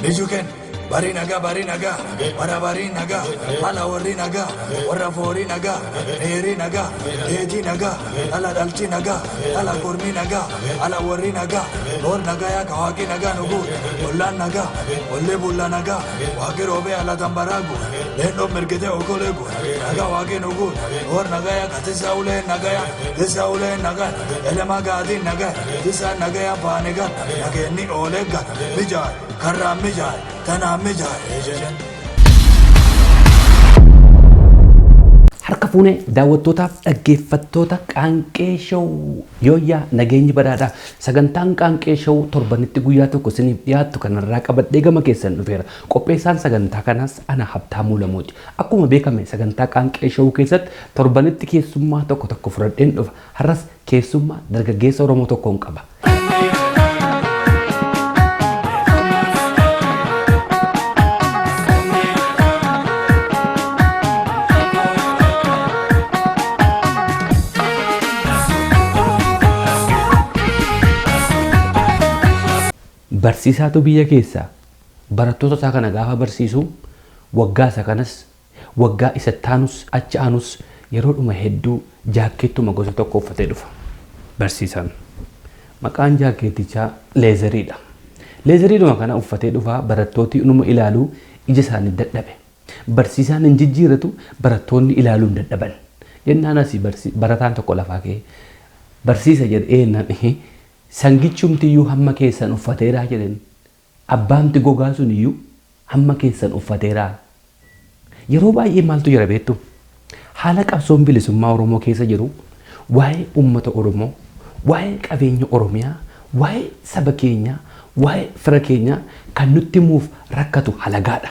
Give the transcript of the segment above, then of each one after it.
Mijuken, bari naga, bari naga, bara bari naga, ala warri naga, warra foori naga, dheeri naga, dheetii naga, ala dhalchi naga, ala kormi naga, ala warri naga, loon nagaya kawaaqi naga nuguut, ollaan naga, olli bulla naga, waaqi roobee ala tambaraagu, leendoon mirgite okoleegu, naga waaqi nuguut, war nagaya katisa ulee nagaya, tisa ulee naga, elema gaadii naga, tisa nagaya baanigan, nageenni ooleggan, mijaay, karraan mijaay, tanaan mijaay. Harka fuunee daawwattootaaf dhaggeeffattoota Qaanqee Show yooyyaa nageenyi badhaadhaa. Sagantaan Qaanqee Show torbanitti guyyaa tokko isiniif dhiyaattu kanarraa qabadhee gama keessan dhufeera. Qopheessaan sagantaa kanaas ana Habtaamuu Lamooti. Akkuma beekame sagantaa Qaanqee Show keessatti torbanitti keessummaa tokko tokko fudhadheen dhufa. Har'as keessummaa dargaggeessa Oromoo tokkoon qaba. Barsiisaatu biyya keessaa barattoota isaa kana gaafa barsiisu waggaa isa kanas waggaa isa taanus achi aanus yeroodhuma hedduu jaakkeettuma gosa tokko uffatee dhufa. Barsiisaan maqaan jaakkeettichaa leezeriidha. Leezeriidhuma kana uffatee dhufaa barattooti inuma ilaaluu ija isaanii dadhabe. Barsiisaan hin jijjiiratu barattoonni ilaaluu hin dadhaban. Jennaan asii barataan tokko lafaa ka'ee barsiisa jedhee eennan sangichumtiyyuu hamma keessan uffateeraa jedheen. Abbaamti gogaa sun iyyuu hamma keessan uffateeraa. Yeroo baay'ee maaltu jira beektu? Haala qabsoon bilisummaa Oromoo keessa jiru waa'ee uummata Oromoo, waa'ee qabeenya Oromiyaa, waa'ee saba keenyaa, waa'ee fira keenyaa kan nutti himuuf rakkatu halagaadha.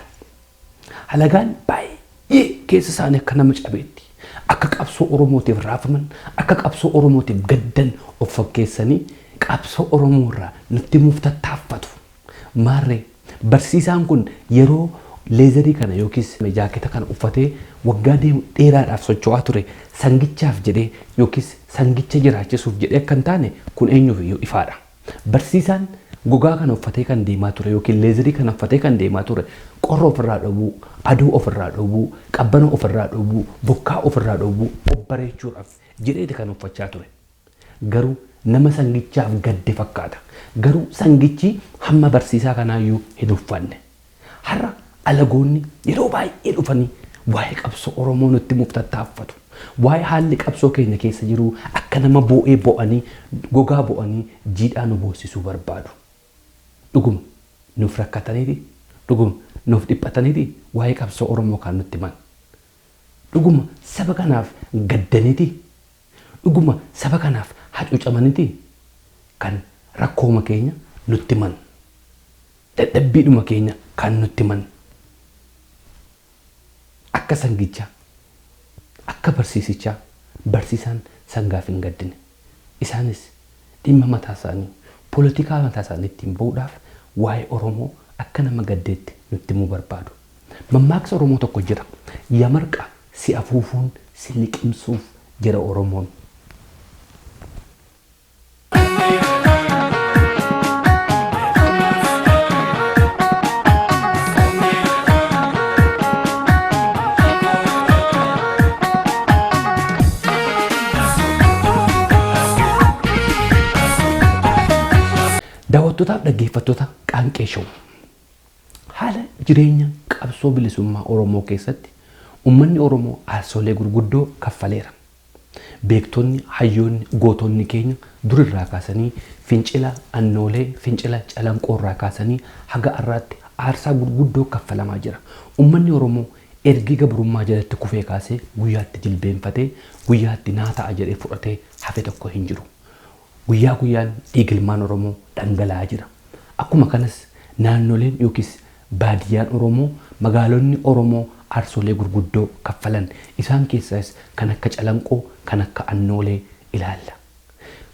Halagaan baay'ee keessa isaanii akka nama cabeetti, akka qabsoo Oromootiif raafaman, akka qabsoo Oromootiif gaddan of fakkeessanii qabsoo Oromoo irraa nutti himuuf tattaaffatu. Maarree barsiisaan kun yeroo leezarii kana yookiis jaaketa kana uffatee waggaa dheeraadhaaf socho'aa ture sangichaaf jedhee yookiis sangicha jiraachisuuf jedhee akka hin taane kun eenyuuf iyyuu ifaadha. Barsiisaan gogaa kana uffatee kan deemaa ture yookiin leezarii kana uffatee kan deemaa ture qorra ofirraa dhowwuu, aduu ofirraa dhowwuu, qabbana ofirraa dhowwuu, bokkaa ofirraa dhowwuu, of bareechuudhaaf jedheeti kan uffachaa ture. Garuu nama sangichaaf gadde fakkaata. Garuu sangichi hamma barsiisaa kanaayyuu hin uffanne. Har'a alagoonni yeroo baay'ee dhufanii waa'ee qabsoo Oromoo nutti himuuf tattaaffatu. Waa'ee haalli qabsoo keenya keessa jiru akka nama boo'ee bo'anii gogaa bo'anii jiidhaa nu boossisuu barbaadu. Dhuguma nuuf rakkataniiti, dhuguma nuuf dhiphataniiti waa'ee qabsoo Oromoo kan nutti himan. Dhuguma saba kanaaf gaddaniiti, dhuguma saba kanaaf hacuucamaniiti kan rakkooma keenya nutti himan. Dadhabbiidhuma keenya kan nutti himan. Akka sangichaa, akka barsiisichaa barsiisaan sangaaf hin gaddine. Isaanis dhimma mataa isaanii, poolitikaa mataa isaanii ittiin ba'uudhaaf waa'ee Oromoo akka nama gaddeetti nutti himuu barbaadu. Mammaaksa Oromoo tokko jira. Yamarqa si afuufuun si liqimsuuf jedha Oromoon. Daawwattootaaf dhaggeeffattoota Qaanqee Show. Haala jireenya qabsoo bilisummaa Oromoo keessatti uummanni Oromoo aarsoolee gurguddoo kaffaleera. Beektonni, hayyoonni, gootonni keenya durirraa kaasanii fincila Annoolee, fincila Calanqoo irraa kaasanii haga har'aatti aarsaa gurguddoo kaffalamaa jira. Uummanni Oromoo ergi gabrummaa jalatti kufee kaasee guyyaatti jilbeenfatee guyyaatti naa ta'a jedhee fudhatee hafe tokko hin jiru. Guyyaa guyyaan dhiigilmaan Oromoo dhangala'aa jira. Akkuma kanas naannoleen yookiis baadiyyaan Oromoo, magaalonni Oromoo aarsoolee gurguddoo kaffalan. Isaan keessaas kan akka Calanqoo, kan akka Annoolee ilaalla.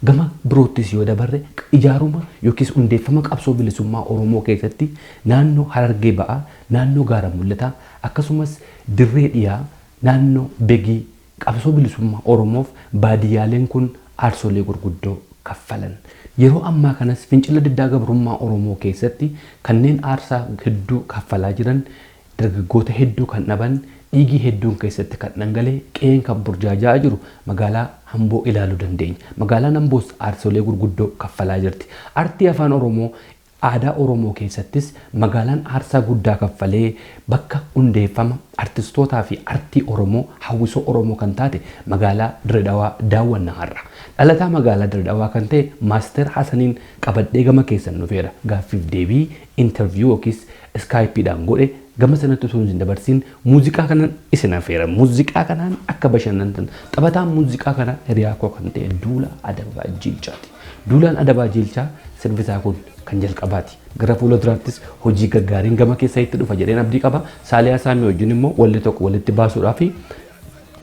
Gama biroottis yoo dabarre ijaaruma yookiis hundeeffama qabsoo bilisummaa Oromoo keessatti naannoo Harargee Ba'aa, naannoo Gaara Mul'ataa akkasumas Dirree Dhiyaa, naannoo Begii qabsoo bilisummaa Oromoof baadiyyaaleen kun aarsoolee gurguddoo kaffalan. Yeroo ammaa kanas fincila diddaa gabrummaa Oromoo keessatti kanneen aarsaa hedduu kaffalaa jiran, dargaggoota hedduu kan dhaban, dhiigii hedduun keessatti kan dhangalee, qe'een kan burjaajaa jiru magaalaa Amboo ilaaluu dandeenya. Magaalaan Amboos aarsolee gurguddoo kaffalaa jirti. Artii afaan Oromoo, aadaa Oromoo keessattis magaalaan aarsaa guddaa kaffalee bakka hundeeffama artistootaa fi artii Oromoo, hawwisoo Oromoo kan taate magaalaa Dirree Dhawaa daawwanna har'a. Dhalataa magaalaa Dirree Dhawaa kan ta'e Maaster Hasaniin qabadhee gama keessan dhufeera. Gaaffiif deebii interview yookiis iskaayipiidhaan godhe gama sanatti osoo hin dabarsiin muuziqaa kanaan isin affeera. Muuziqaa kanaan akka bashannantan. Taphataan muuziqaa kana hiriyaa koo kan ta'e Duulaa Adabaa Jiilchaati. Duulaan Adabaa Jiilchaa sirbisaa kun kan jalqabaati. Gara fuula duraattis hojii gaggaariin gama keessa itti dhufa jedheen abdii qaba. Saaliyaa Saamii wajjin immoo walli tokko walitti baasuudhaaf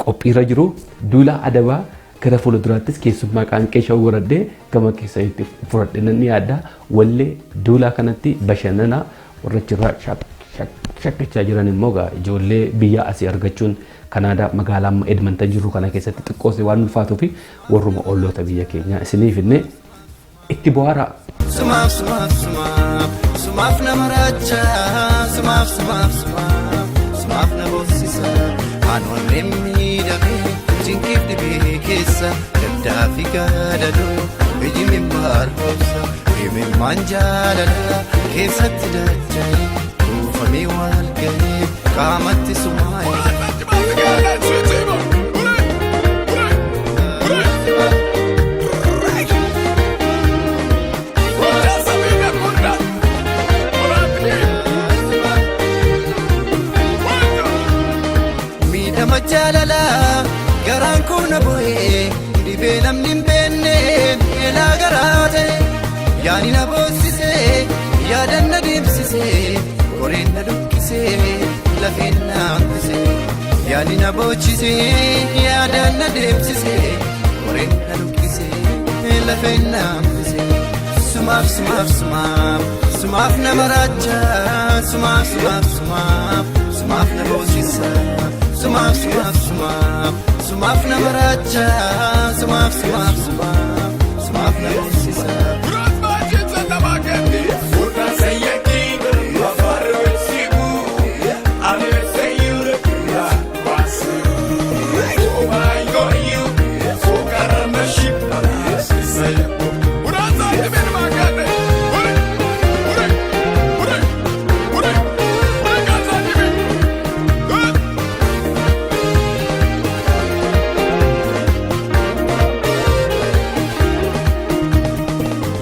qophiirra jiru. Duulaa Adabaa gara fuula duraattis keessummaa qaanqee shawuu godhadhee gama keessa itti fudhadhee nan yaadda. Wallee Duulaa kanatti bashannanaa warra achirraa shakkachaa jiran immoo gaa ijoollee biyya asii argachuun Kanaadaa magaalaa amma Edmonton jirru kana keessatti xiqqoos waan ulfaatuu fi warruma olloota biyya keenyaa isiniif illee itti bohaaraa. Sumaaf, sumaaf, sumaaf, sumaaf nama raacha, sumaaf, sumaaf, sumaaf, sumaaf na boossisa. An onneen miidhame cinqiif dhibee keessa gaddaa fi gaadadoo iji mimmaan roobsa. Imimmaan jaalala keessatti dacha'e kuufamee wal ga'ee qaamatti sumaa'e. Miidhama jaalalaa garaan koo na bu'ee, dhibee namni hin beekne eelaa garaa ta'e. Yaani na boossisee, yaadan na deemsisee, qoreen na dhukkisee, lafeen na hambisee. Yaani na boochisee, yaadan na deemsisee, qoreen na dhukkisee, lafeen na hambisee. Sumaaf, sumaaf, sumaaf, sumaaf nama raacha, sumaaf, sumaaf, sumaaf, sumaaf na boossisa. Sumaaf, sumaaf, sumaaf, sumaaf nama raacha, sumaaf, sumaaf, sumaaf, sumaaf na boossisa.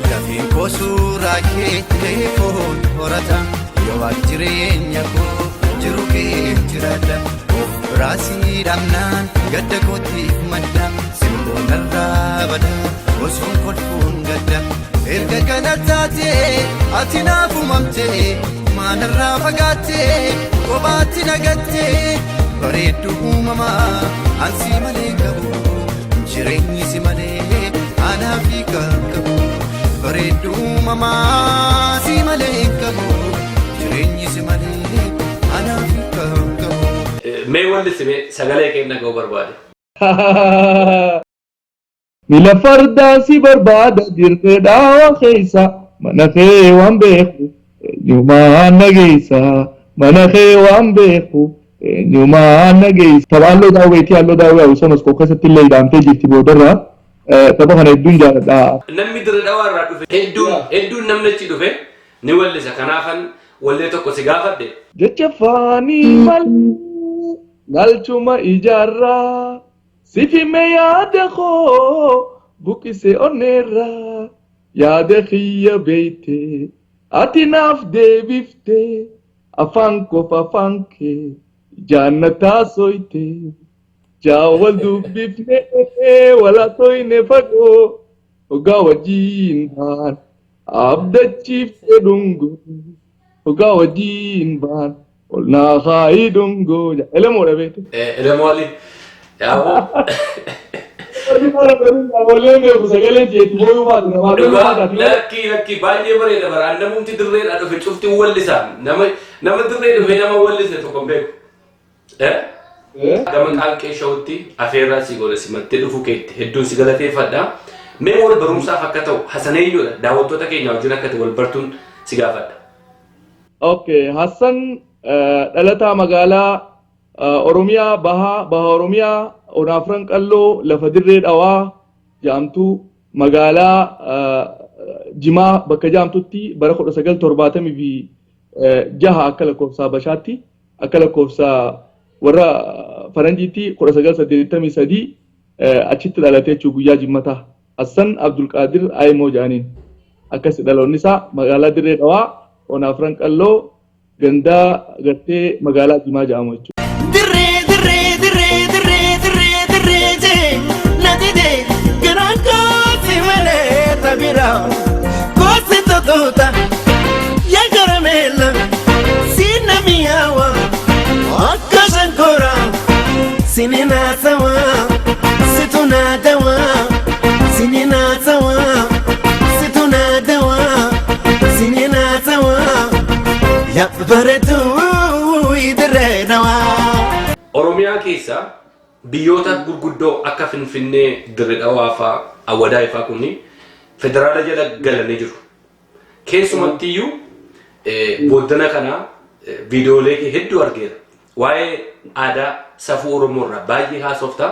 Lafeen koo suuraa kee gahee foon horata, yoo ati jireenya koo jiru kee jiraadha. Of biraa si dhabnaan gadda kootiif madda, simboon narraa bada, osoon kolfuun gadda. Erga kana taatee ati naaf uumamtee, maanarraa fagaattee kophaatti nagattee, bareedduu uumamaa ansii malee qabu, jireenyi si malee anaaf kan qabu. Bareedduu uumamaa si malee qabu, jireenyi si malee anaaf kan qabu. Mee wallisime, sagalee kenna ga'uu barbaade. Miila fardaa si barbaada dirree dhaawaa keessa, mana kee waan beeku eenyumaan na geessa, mana kee waan beeku eenyumaan na geessa. Tapha Halloo Daawweetii, Halloo Daawwee hawwisoo Moskoo keessatti illee hidhamtee jirti boodarra. Tapha kana hedduun jaalladha. Namni Dirree Dhawaa irraa dhufe hedduun hedduun namni achi dhufe ni wallisa. Kanaafan wallee tokko si gaafadhe. Jecha faanii malee galchuma ijaarraa, sifime yaada koo buqise onneerraa, yaada kiyya beeyte ati naaf deebifte, afaan koof afaan kee jaanna taasoyte, jaawwal dubbifne wala toyne fagoo, ogaa wajjiin baan abdachiifte dhungoo, ogaa wajjiin baan ol naa kaayii dhungoo. Elemoodha beekte. Elemoo Ali. Yaaboo. Wallee beeku sagalee jeetti booyuu baatu namaa Dhugaa, lakkii lakkii, baay'ee bareeda bara namumti dirreedhaa dhufe cufti wallisa. Nama dirree dhufe nama wallise tokko hin beeku. Gama qaanqee shawutti afeerraa si godhe simattee dhufuu keetti hedduun si galateeffadha. Mee wal barumsaaf akka ta'u Hasan eenyudha? Daawwattoota keenya wajjin akka ta'e wal bartuun si gaafadha. Okay, Hassan dhalataa magaalaa Oromiyaa Bahaa, Baha Oromiyaa Onaafran Qalloo lafa Dirree Dhawaa jedhamtu magaalaa Jimaa bakka jedhamtutti bara 1976 akka lakkoofsa Habashaatti, akka lakkoofsa warra Faranjiitti 1983 achitti dhalate jechuudha guyyaa Jimmataa. Hassan Abdulqaadir Ayimoo jedhaniin. Akkas dhaloonni isaa magaalaa Dirree Dhawaa Onaafran Qalloo gandaa gartee magaalaa Jimaa jedhamu jechuudha. Dirree dirree dirree dirree dirree dirree jee na dide garaan kooti malee tabira kooti totuuta yaa karameella sinna mi'aawa akka shankora sinina sawa situ na dawa sinina sawa situ na dawa sinina sawa yaa bareedduu dirree dawaa. Oromiyaa keessa biyyoota gurguddoo akka Finfinnee, Dirree Dhawaa fa'aa, Awwadaay fa'aa kunni federaala jala galanii jiru. Keessumattiyyuu booddana kana viidiyoolee kee hedduu argeera. Waa'ee aadaa safuu Oromoo irraa baay'ee haasofta.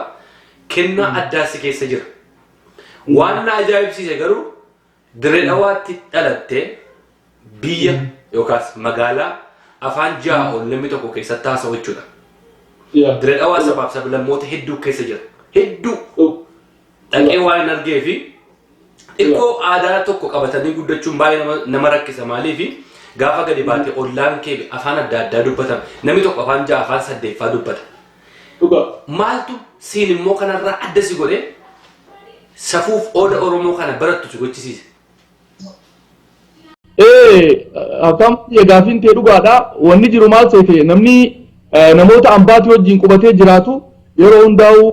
Kennaa addaa si keessa jira. Waan na ajaa'ibsiise garuu Dirree Dhawaatti dhalattee biyya yookaas magaalaa afaan 6 ol namni tokko keessatti haasa'u jechuudha. Dirree Dhawaa sabaaf sablammoota hedduu keessa jira. Hedduu dhaqee waan hin argee fi xiqqoo aadaa tokko qabatanii guddachuun baay'ee nama rakkisa. Maaliif gaafa gadi baate ollaan kee afaan adda addaa dubbatama. Namni tokko afaan 6 afaan 8 dubbata. Maaltu siin immoo kanarraa adda si godhee safuuf ooda Oromoo kana barattu si gochisiise? Akkam gaafiin ta'e dhugaadha. Wanni jiru maal seete, namni namoota ambaatii wajjin qubatee jiraatu yeroo hundaa'u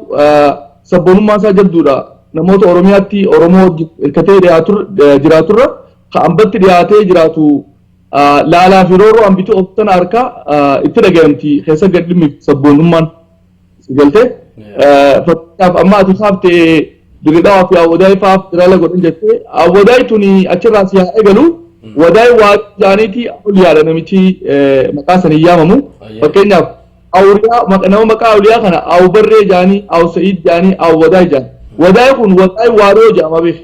sabboonummaan isaa jabduudha. Namoota Oromiyaatti Oromoo wajjin hirkatee jiraaturra ka ambatti dhiyaatee jiraatu laalaa fi rooroo ambitii of tana harka itti dhagayamti keessa gad dhimmi sabboonummaan galtee. Fakkeenyaaf amma ati kaaftee Dirree Dhawaa fi Awwadaay fa'aa federaala godhan jettee, Awwadaay tuni achirraa si haa eegalu. Wadaay waa jaaniiti awliyaadha namichi maqaa sanii yaamamu. Fakkeenyaaf awliyaa nama maqaa awliyaa kana Awbarree jaanii, Aw Sa'iid jaanii, Awwadaay jaanii. Wadaay kun Wadaay Waaroo jedhama beek.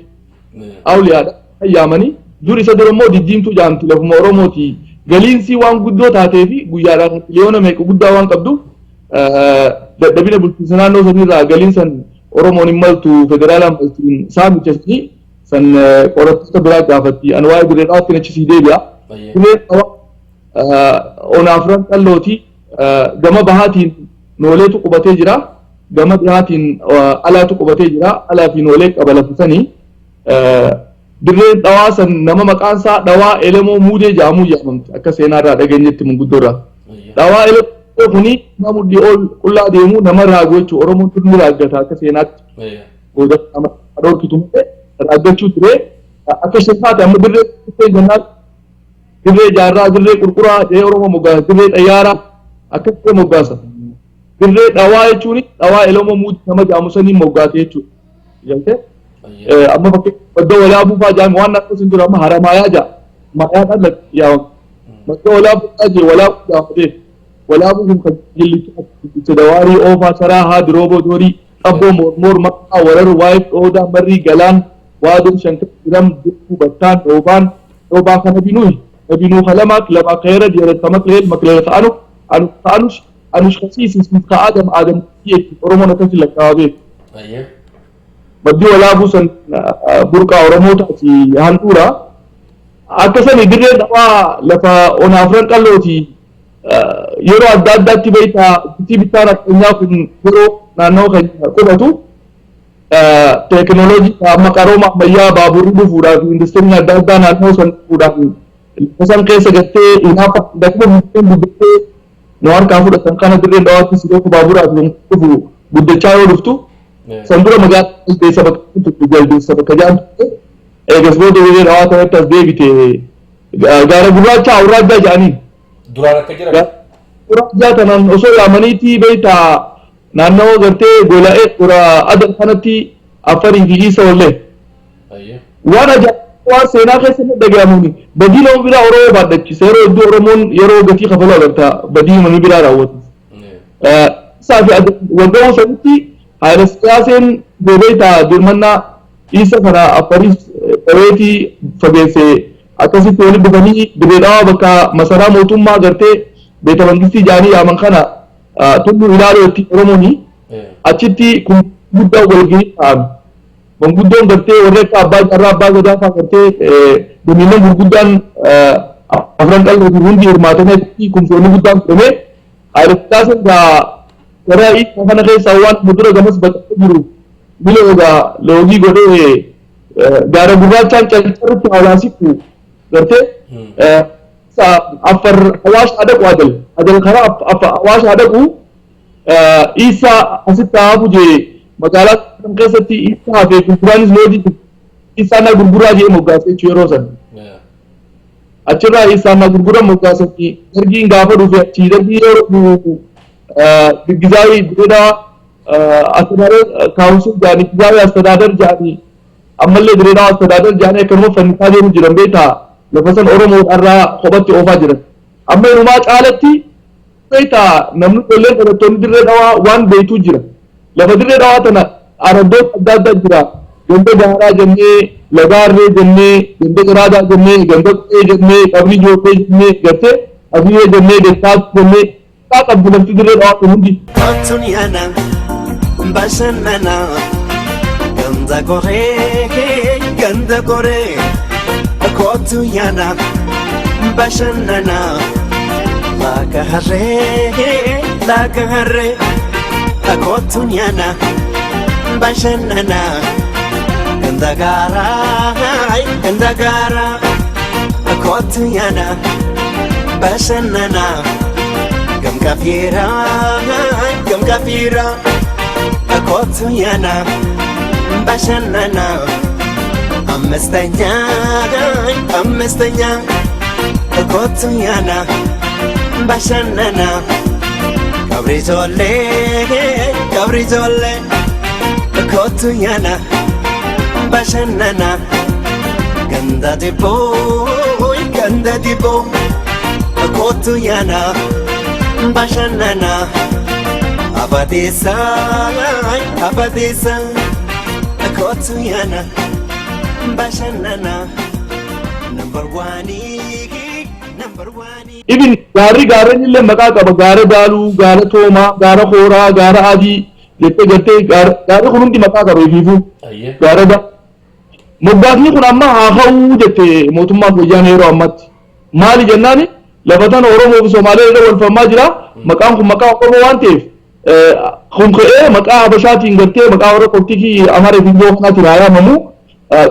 Awliyaadha yaamanii dur isa dura immoo diddiimtuu jaamti lafuma Oromooti. Galiinsii waan guddoo taatee fi guyyaadhaan miliyoona meeqa guddaa waan qabduuf dadhabina bulchiinsa naannoo sanirraa galiin san Oromoon hin maltu federaalaan maltuun saamicha sanii san qorattoota biraa gaafatti. Ani waa'ee Dirree Dhawaatti achi sii deebi'a. Dirree Dhawaa Onaafran Qallooti gama bahaatiin Nooleetu qubatee jira. Gama dhihaatiin Alaatu qubatee jira. Alaa fi Noolee qaba lafa sanii. Dirreen Dhawaa san nama maqaan isaa Dhawaa Elemoo Muudee jedhamuu yaamamti akka seenaa irraa dhageenyetti manguddoo irraa. Dhawaa Elemoo kuni nama mudhii ol qullaa deemu nama raagu jechuudha. Oromoon dur ni raaggata akka seenaatti. Booda nama dhorkitu malee raaggachuu ture. Akka sheekaati amma dirree jennaan dirree jaarraa, dirree qurquraa jedhee Oromoo moggaasa, dirree xayyaaraa akkasii moggaasa. Dirree Dhawaa jechuun Dhawaa Elemoo Muudee nama jedhamu saniin moggaase jechuudha. Galtee? Amma fakkii madda walaabuu fa'aa jedhame waan naannoo sun jiru amma Haramaayaa jedha. Maayaadhaan yaamamu. Madda walaabuu fa'aa jee walaabuu jedhama. Walaabuu kun kan jillicha dawaarii oofaa saraa haa dirooboo doorii qabboo mormoor maqaa warar waayif dhoodaa marrii galaan waaduu shankar jiram dukkuu battaan dhoobaan dhoobaa kana binuuhi nabinuu kalamaak lamaa kayara jeerat kamakleel makleel ka'anu anu ka'anush anush kasiisis ka aadam aadam jechuudha. Oromoon akkasi lakkaa'aa beeku. Maddi walaabuu san burqaa Oromoo taati handhuura. Akka sani Dirree Dhawaa lafa Onaafran Qallooti. Yeroo adda addaatti beektaa bitii bittaan addunyaa kun yeroo naannoo keenya qubatu teekinooloojii amma qarooma ammayyaa baaburri dhufuudhaaf industiriin adda addaa naannoo san dhufuudhaaf lafa san keessa gartee hinaafa dakuma biyyeen guddattee nu harkaa fudhatan kana Dirreen Dhawaattis yeroo baaburaaf dhufu guddachaa yoo dhuftu san dura magaalaa Jaldeessa bakka turte, Jaldeessa bakka jedhamtu eegas booda Dirree Dhawaa kanatti as deebite. Gaara gurraacha awraajjaa jedhaniin. Duraan akka jiran. Awraajjaa tanaan osoo yaamaniitii beektaa naannawa gartee gola'ee gora adan kanatti Affarii fi Iisa wallee. Waan ajaa'ibaa, waan seenaa keessatti dhagahamuuni badii nama biraa Oromoo baadhachisa. Yeroo hedduu Oromoon yeroo gatii kafaluu agarta badii namni biraa raawwatu. Isaa fi waggaa sanitti Haayila Sillaaseen gobeeta dirmannaa isa kana Affaris qabeetii fageesse. Akkasitti walitti dhufanii Dirree Dhawaa bakka masaraa mootummaa gartee beeta mangistii jaanii yaaman kana, tulluu ilaaluu itti Oromooni achitti kun guddaa walgahii ta'an. Manguddoon gartee warra akka abbaa carraa, abbaa gadaa fa'aa, gartee damiiwwan gurguddaan afran qal'oo fi hundi hirmaatanii kumsoonni guddaan fudhamee, Haayila Sillaaseen gaa gara isa kana keessaa waan mudura gamas baqatee jiru miloogaa loogii godhee gaara gurraachaan calcarritti hawaasitti gartee Affar Awaash adaqu, Adal karaa Awaash adaqu, isa asitti haafu jee. Magaalaa kan keessatti isa hafee gurguraanis loojii isaa na gurguraa jee moggaase jechuu yeroo san. Achirraa isaa na gurgura moggaasanii dargiin gaafa dhufe achii dargii yeroo dhufu gizaawii Dirreedhaa አስተዳደር council jedhanii, ጊዜያዊ አስተዳደር jedhanii, ammallee Dirreedhaa አስተዳደር jedhanii akkanuma fannisaa deemu jiran. Beektaa, lafa san Oromoo irraa kophatti oofaa jiran. Amma inumaa caalatti beektaa, namni ijoolleen barattoonni Dirree Dhawaa waan beektuu jira. Lafa Dirree Dhawaa tana araddoota adda addaa jira. Ganda gaaraa jennee, lagaarree jennee, ganda garaadaa jennee, ganda qe'ee jennee, qabrii jootee jennee, gartee abiyyee jennee, dettaas jennee kaa qabdi lafti Dirree Dhawaa kun hundi. Kottuun yaana bashannana, ganda koree, ganda koree, kottuun yaana bashannana, laga harree, laga harree, kottuun yaana bashannana, ganda gaaraa, ganda gaaraa, kottuun yaana bashannana, gamkafiiraa, gamkafiiraa, kottu yaana bashannana, አምስተኛ፣ አምስተኛ፣ kottu yaana bashannana, qabriijoollee, qabriijoollee, kottu yaana bashannana, ganda dibboo, ganda dibboo, kottu yaana bashannana, abadeessa, abadeessa, kottu yaana bashannana, number one, number one. Ibin gaarri gaarreen illee maqaa qaba. Gaara Daaluu, gaara Toomaa, gaara Kooraa, gaara Adii jettee gartee gaarri kun hundi maqaa qaba ifiifuu. Gaara da. Moggaasni kun amma haa ka'uu jette mootummaan wayyaanee yeroo ammaatti. Maali jennaani, lafa tana Oromoo fi Somaalee irra wal falmaa jira. Maqaan kun maqaa Oromoo waan ta'eef kun ka'ee maqaa Habashaatiin gartee maqaa warra Koptikii, Amaaraa fi Ingoo kanaatiin haa yaamamu.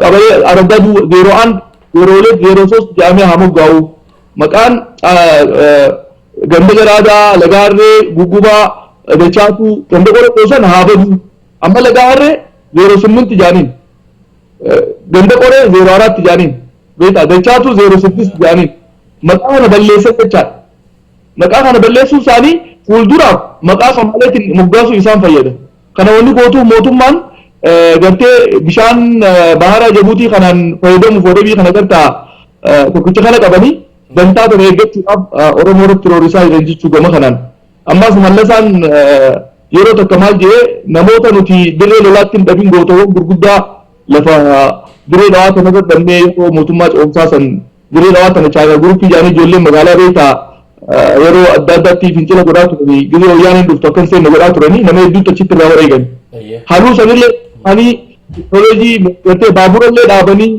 Qabalee araddaa 01, 02, 03 jedhamee haa moggaa'u. Maqaan ganda garaadaa, lagaarree, guggubaa, dachaatuu, ganda qorqoo sana haa badu. Amma lagaarree 08 jaaniin. Ganda qoree 04 jaaniin. Beektaa, dachaatuu 06 jaaniin. Maqaa kana balleessan jechaadha. Maqaa kana balleessuu isaanii fuulduraaf maqaa Somaaleetiin moggaasuu isaan fayyada. Kana wanni gootuuf mootummaan gartee bishaan bahara Jabuutii kanaan fayyadamuuf wadabii kana gartaa tokkicha kana qabanii dantaa kana eeggachuudhaaf Oromoo irratti roorisaa jiran jechuu gama kanaan. Ammas Mallasaan yeroo takka maal jedhee, namoota nuti dirree lolaatti hin dhabin, gootawwan gurguddaa lafa Dirree Dhawaa kana irra dhabnee, yeroo mootummaa ce'umsaa san Dirree Dhawaa tana Chaayinaa groupii jedhanii ijoolleen magaalaa beektaa yeroo adda addaatti fincila godhaa turanii, gizee wayyaaneen dhuftu akka hin seenne godhaa turanii, nama hedduutti achitti irraa wareegan. Halluu sanillee ani teekinooloojii gartee baaburallee dhaabanii,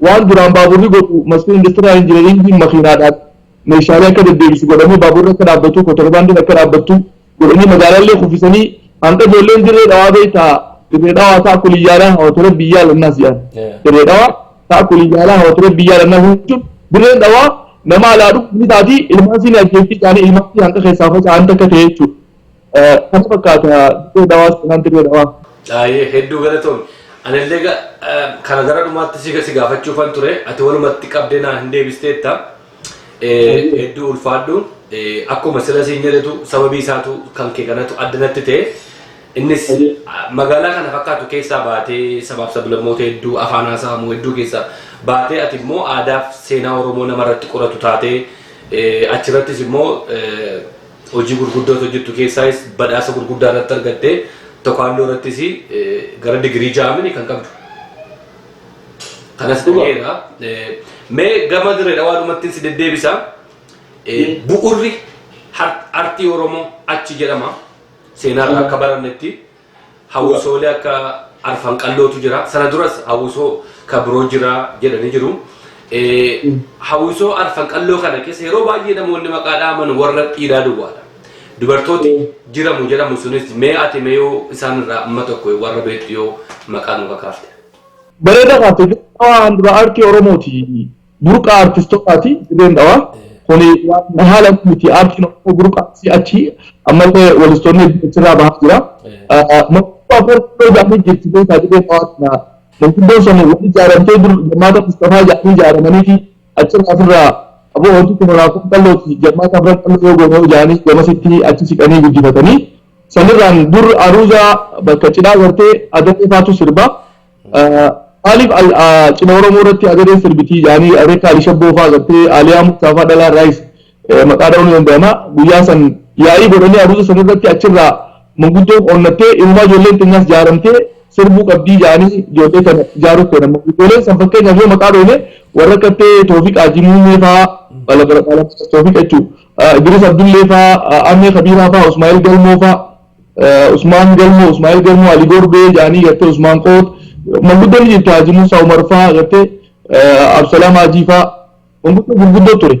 waan duraan baaburri godhu Masfin Industrial Engineeringiin makiinaadhaan meeshaalee akka deddeebisu godhamee, baaburri akka dhaabbatu, kontorbaandiin akka dhaabbattu godhanii, magaalaallee kuffisanii hanga ijoolleen Dirree Dhawaa beektaa, Dirree Dhawaa ta'a kuliyyaalaa hawatora biyyaa lannaas jedhan. Dirree Dhawaa ta'a kuliyyaalaa hawatora biyyaa lannaas jechuun Dirreen Dhawaa nama alaa dhufu ni taati, ilmaan siin ajjeessi isaanii, ilmaan siin hanqa keessaa faca'an takka ta'e jechuudha. Kana fakkaata Dirree Dhawaa, seenaan Dirree Dhawaa. Baay'ee hedduu galatoom. Anillee kana gara dhumaatti si gaafachuufan ture. Ati walumatti qabdee naa hin deebisteetta. Hedduu ulfaadhu. Akkuma sila siin jedhetu sababii isaatu kan kee kanatu adda natti ta'e. Innis magaalaa kana fakkaatu keessaa baatee, sabaaf sablammoota hedduu afaan haasa'amu hedduu keessaa baatee, ati immoo aadaaf seenaa Oromoo namarratti qoratu taatee, achirrattis immoo hojii gurguddoo hojjettu keessaayis badhaasa gurguddaa irratti argattee, tokkaandoo irrattis gara digirii jaamini kan qabdu. Kanas dhageera. Mee gama Dirree Dhawaadhumatti si deddeebisa. Bu'urri artii Oromoo achi jedhama. Seenaarraa akka barannetti hawwisoolee akka Arfan Qallootu jira. Sana duras hawwisoo kan biroo jira jedhanii jiru. Hawwisoo Arfan Qalloo kana keessa yeroo baay'ee namoonni maqaa dhaaman warra dhiiraa duwwaadha. Dubartooti jiramu jedhamu sunis, mee ati mee yoo isaan irraa amma tokko warra beektu yoo maqaa nu kakaafte. Bareeda kaate. Waan dura aartii Oromooti. Burqaa artistootaati Dirreen Dhawaa. Kuni waan haala miti, aartiin Oromoo burqaa achi, ammallee walistoonni hedduun achirraa bahaa jira. Manguddoon Afran Qalloo jedhamee jirti beekaa Dirreen Dhawaa kana. Manguddoon sun wal ijaaramtee dur Jammaata Mustafaa jedhanii ijaaramanii fi achirraa ofirraa aboo wanti kun Afran Qallooti, Jammaata Afran Qalloo yoo goone jedhanii gamasitti achi siqanii guddifatanii. Sanirraan dur aruuzaa bakka cidhaa gartee adaree faatu sirba. Maaliif cidha Oromoo irratti adaree sirbitii jedhanii Areekka Ali Shabboo fa'aa gartee Aliyaa Musaa fa'aa dhalaa irraayis maqaa dha'uun ni danda'ama. Guyyaa san yaa'ii godhanii aruuza san irratti achirraa manguddoon onnattee inumaa ijoolleen teenyaas jaaramtee sirbuu qabdii jedhanii ijoollee kana ijaaruuf fedhan. Manguddooleen san fakkeenyaaf yoo maqaa dhoone, warra akka ta'e Toofiq Haji Muummee fa'aa, Bala Toofiq jechuudha. Idris Abdullee fa'aa, Amee Kabiiraa fa'aa, Usmaa'il Galmoo fa'aa, Usmaan Galmoo, Usmaa'il Galmoo, Ali Gorbee jedhanii gartee Usmaan Qoot, manguddoonni jirti, Haji Musaa Umar fa'aa gartee Absalaam Hajii fa'aa, manguddoo gurguddoo ture.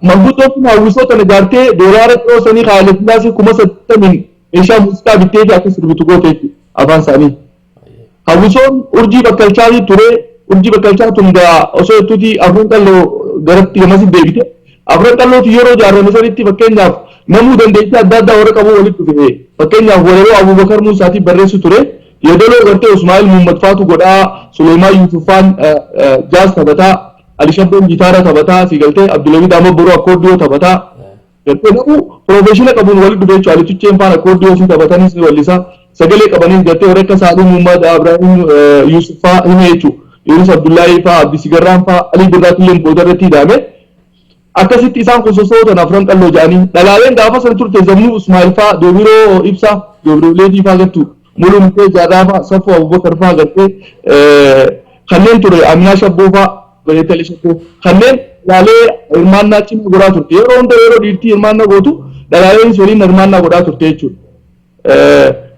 Manguddoon kun hawwisoo tana ijaartee doolaara dhiyoo sanii Haayile Sillaasee 80,000n meeshaa muuziqaa bittee fi akka sirbitu goote jechuudha afaan isaanii. Hawwisoon Urjii Bakkalchaatii ture. Urjii Bakkalchaa tun gaa osoo jettuuti Afran Qalloo garatti gamasitti deebite. Afran Qallooti yeroo ijaarame sanitti fakkeenyaaf namuu dandeettii adda addaa warra qabu walitti dhufe. Fakkeenyaaf walaloo Abuubakar Muusaatii barreessu ture. Yeedaloo gartee Usmaa'il Muhammad faatu godhaa, Suleymaan Yuusuf faan jaaz taphataa, Ali Shabboon gitaara taphataa, si galtee, Abdulhamid Ahmad Boroo akkoordiyoo taphataa. Gartee namuu profession qabuun walitti dhufe jechuudha. Ali Tucheen faan akkoordiyoo ofii taphatanis ni wallisa. Sagalee qabaniis gartee warra akka Saaluu Muhammad, Ibrahim Yusuf faa hime jechuudha. Yunus Abdullaahii faa, Abdii Sigarraan faa, Alii Birraatillee booda irratti hidhaame. Akkasitti isaan kun sosootan Afran Qalloo jedhanii. Dhalaaleen gaafa san turte Zamnuu Usmaa'il faa, Doobiroo Ibsaa, Doobiroo Leetii faa gartuu, Muluu Mutee Jaarraa faa, Safuu Abubakar faa gartee kanneen ture, Aminaa Shabboo faa, Bareettali Shabboo kanneen dhalaalee hirmaannaa cimaa godhaa turte. Yeroo hunda yeroo dhiirtii hirmaannaa gootu dhalaaleen waliin hirmaannaa godhaa turte jechuudha.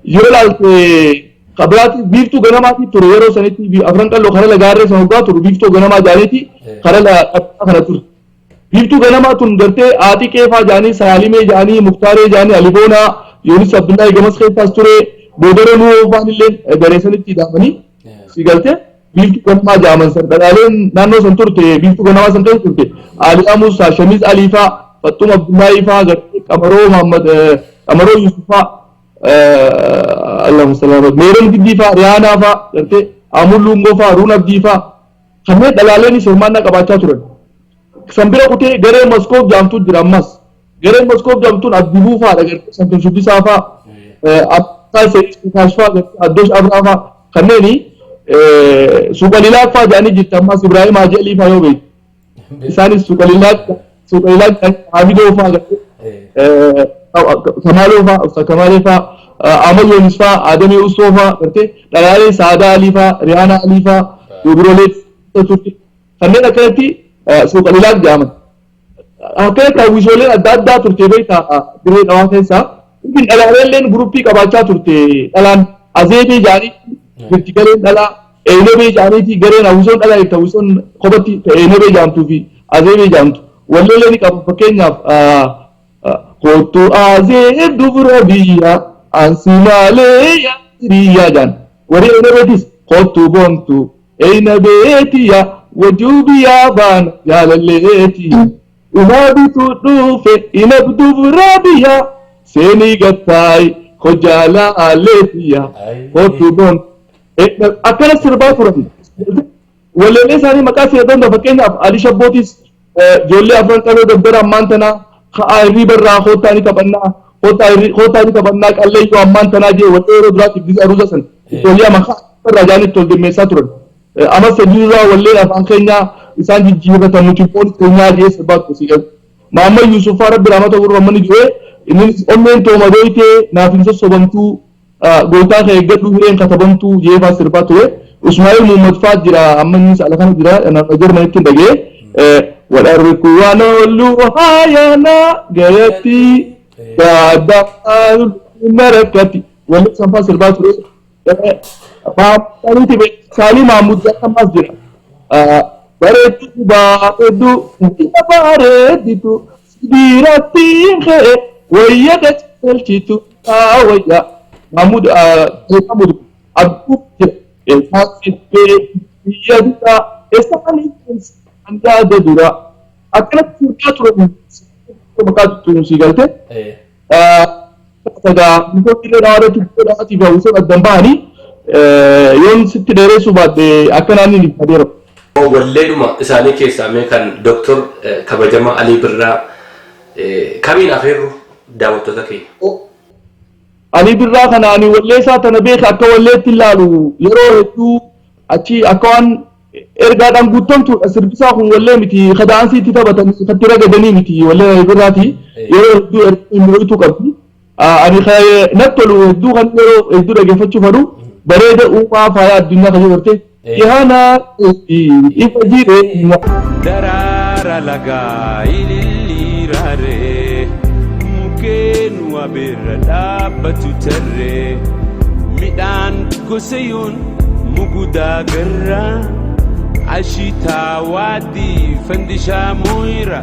Yoo ilaalte kabiraati Biiftuu Ganamaatii ture yeroo sanitti. Afran Qalloo kara lagaarree san hoggaa turu Biiftuu Ganamaa jaaniiti kara kana ture. Biiftuu Ganamaa tun gartee Aaxii Qeefaa jaanii, Saalimee jaanii, Muktaaree jaanii, Aliboonaa, Yoonis Abdullahi gamas keessaas ture, boodara Nuhoo faan illee garee sanitti hidhamanii, si galtee, Biiftuu Ganamaa jaaman san dhalaaleen naannoo san turte, Biiftuu Ganamaa san keessa turte Aliyaa Musaa, Shamiz Alii faa, Faxxum Abdullahi faa gartee Qamaroo Muhammad, Qamaroo Yusuf faa, Allahumma salli ala Meeron Giddii faa, Riyaanaa faa gartee Amul Lungoo faa, Ruun Abdii faa, kanneen dhalaaleenis hirmaannaa qabaachaa turan. San bira kutee garee Maskoof jaamtu jira ammas. Gareen Maskoof jaamtuun Abdibuu fa'aadha gartee Santuun Shubbisaa faa, Absaa Seeqii faa gartee Addoosh Abraa faa, kanneeni Suuqalilaa faa jedhanii jirti ammas, Ibraahim Haji Alii faa yoo beektu. Isaanis Suuqalilaa jedhanii Hamidoo faa gartee Kamaaloo faa, Usta Kamaalee faa, Ahmad Yoonis faa, Adamee Usoo faa gartee dhalaalee Saadaa Alii faa, Riyaanaa Alii faa, Dubirolee turte. Kanneen akkanatti Suuqalilaa jedhaman. Akkanatti hawwisooleen adda addaa turte beektaa Dirree Dhawaa keessaa. Ifin dhalaaleen guruppii qabaachaa turte, dhalaan Azeebee jedhanii jirti gareen dhalaa, Eenobee jedhaniiti gareen hawwisoon dhalaa jirti, hawwisoon kophatti Eenobee jedhamtuu fi Azeebee jedhamtu. Walleelee ni qabu, fakkeenyaaf "Kottu Azeeb dubra biyya ansi maalee yaa hiriyaa" jedhan. Warri Eenobeetis "Kottu boontu Eenobeetiya wajjuu biyyaa baana jaalalleetiya. Umaa bituu dhufe inab dubra biyya seenii gattaayi hojjaalaaleetiya kottu boontu." Akkana sirbaa turan. Walleelee isaanii maqaa seerota, fakkeenyaaf Ali Shabbootis "Ijoollee Afran Qaloo dabbara ammaan tanaa ka'aa hirriiba irraa koottaa ni taphannaa Kottaa inni taphannaa qalleeyyoo ammaan tanaa jee wallee yeroo duraatiif gisa aruuza san ijoollee ama irraa jaanii itti ol demmeessaa turan. Amas hedduu walleen afaan keenyaa isaan jijjiirratan nuti foon keenyaa jee sirbaa ture si galu. Maamma Yuusufaa rabbi rahmata godhu amma ni du'e innis onneen tooma dooytee naaf hin sossobamtuu gootaa kee eeggadhu hireen katabamtuu jee faa sirbaa ture. Usmaa'il Muhammad faa jira amma innis ala kana jira naannoo Jarmanitti hin dhagee. Wadharriku waan oollu haayana gayatti gaaddaa marakatti wallee sanfaa sirbaa ture. Saalii Mahmud Jaakamaas jira. Bareedduu bareedduu bareedditu sibiiratti kee wayya qacelchitu wayya. Mahmud Mahmud Abduu jira. Eessaasitee biyya dura eessaanii yaada dura akkanatti sirbaa turan maqaa tuttuun galte. Sagaa misoomni illee dhawaarratti dhawaatii fi hawwisoon addan bahanii yoon sitti dheeressuu baadhe akka naanni ni adeera. Walleedhuma isaanii keessaa mee kan Dooktor kabajamaa Alii Birraa kamiin afeerru daawwattoota keenya? Alii Birraa kana ani wallee isaa tana beeka akka walleetti ilaalu yeroo hedduu achi akka waan ergaadhaan guutamtuudha sirbisaa kun wallee miti kadaansiitti taphatanii katti ragadanii miti wallee Alii Birraati yeroo hedduu ergaa mo'ituu qabdi. Ani natti tolu hedduu kan yeroo hedduu dhaggeeffachuu fedhu bareeda uumaa faaya addunyaa kan jedhu Ihaanaa ifa jireenya. Daraara lagaa ililliiraaree mukkeen wabeerra dhaabbatu tarree midhaan gosayuun mugudaa garraa ashiitaa waadii fandishaa muyra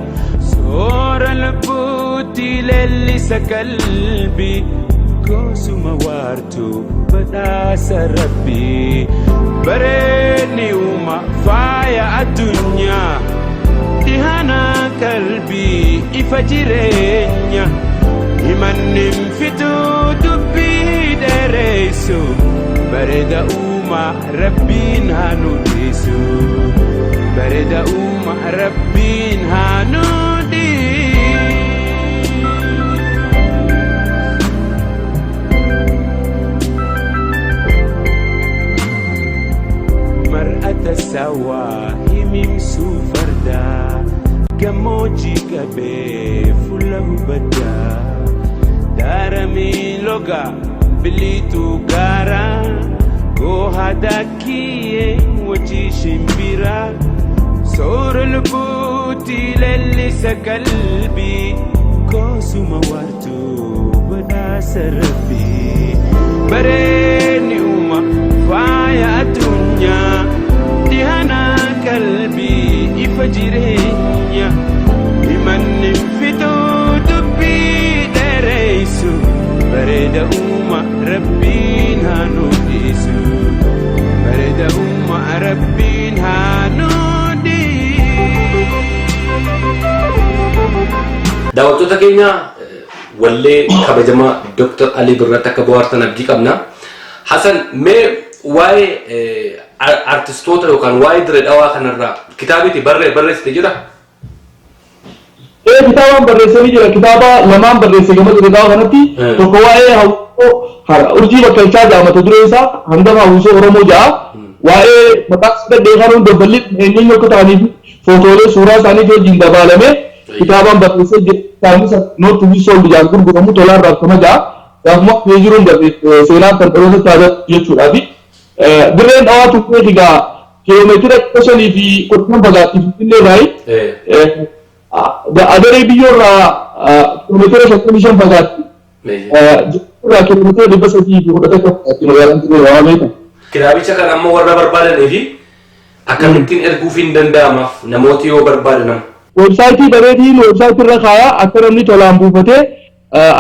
soora lubbuutti leellisa qalbii gosuma waartuu badhaasa rabbii bareedni uuma faaya addunyaa dhihana qalbii ifa jireenya himannin fituu dubbii dheereysu bareeda uuma rabbiin haa nu dhiisu bareeda uuma rabbiin haa nu dhiisu. Mar'ata sawaa himimsuu fardaa gammoojjii qabee fuula hubaddaa daaramii loga biliituu gaaraa goohaa daakiyyee wajjii shimbiraa soora lubbuutti leellisa qalbii koosuma waartuu badhaasa rabbii bareedni uuma faaya addunyaa dhihana qalbii ifa jireenya himanni fituu dubbii dheereysu bareeda uuma rabbiin haa nu dhiisu bareeda uuma rabbiin haa nu dhiisu. Daawwattoota keenya wallee kabajamaa Dooktor Alii Birraatti akka bohaartan abdii qabna. Hasan mee waa'ee artistoota yookaan waa'ee dirree dhawaa kanarraa kitaabiitti barreessite jira? Kitaabaan barreessanii jira. Kitaaba lamaan barreesse gama dirree dhawaa kanatti tokko waa'ee hawwisoo urjii bakkalchaa jedha mata dureen isaa hangafa hawwisoo Oromoo jedha. Waa'ee maqaa saddeet kanuun dabballi eenyuun akka ta'anii fi footoolee suuraa isaanii wajjin dabaalamee kitaabaan barreessee jira. Kitaabni not to be sold jedhaan gurguramu tolaan raabsama jedha. Gaafuma jiruun seenaan kan dhaloota taasisu jechuudhaafi. Dirreen dhawaa tuffee egaa kiiloomeetira 510 fagaatti Finfinnee irraayi. Adaree biyyoorraa kiiloomeetira 55 fagaatti. Irraa kiiloomeetira 311 fagaatti magaalaan Dirree Dhawaa beekamu. Kitaabicha kan amma warra barbaadanii fi akkamittiin erguuf hin danda'amaaf namooti yoo barbaadan. Weebsaayitii bareediin weebsaayitii irra kaayaa akka namni tolaan buufatee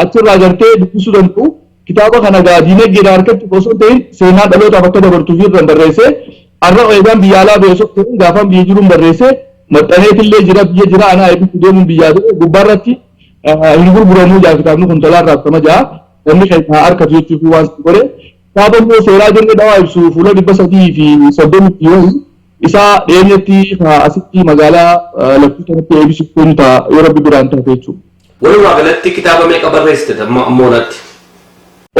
achirraa gartee dubbisuu danda'u. Kitaaba kana gaa diinagdeedhaan harkatti osoo hin ta'in seenaa dhalootaaf akka dabartuuf irraan barreesse. Har'a eegaan biyya alaa ba'e osoo hin ta'in gaafaan biyya jiruun barreesse. Maxxaneetillee jira biyya jira anaa eebbisuu deemuun biyyaa ta'e gubbaarratti hin gurguramuu jaa kitaabni kun tolaan raabsama jaa namni keenya harkatu jechuuf waan si godhe. Kitaaba immoo seeraa dirree dhawaa ibsu fuula 330 wayii isaa dhiyeenyatti asitti magaalaa lakkuu kanatti eebbisuuf kun ta'a yoo rabbi biraan taate jechuudha. Walumaa galatti kitaaba meeqa barreessite ammoonatti?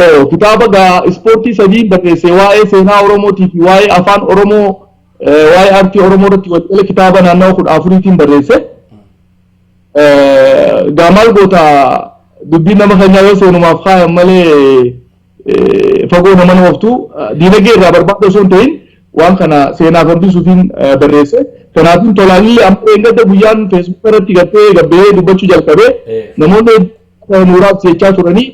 Oo, kitaaba gaa ispoortii 3 barreesse. Waa'ee seenaa Oromootii fi waa'ee afaan Oromoo, waa'ee aartii Oromoo irratti waliigala kitaaba naannawa 14tiin barreesse. Gaa maal goota, dubbiin nama keenyaa yoo seenumaaf kaayan malee fagoo nama ooftu. Diinagdee irraa barbaada osoo hin ta'in waan kana seenaaf hambisuufiin barreesse. Kanaafin tolaalillee amma eeggadda guyyaan Facebook irratti gartee gabbee dubbachuu jalqabee namoonni nuuraaf jechaa turanii,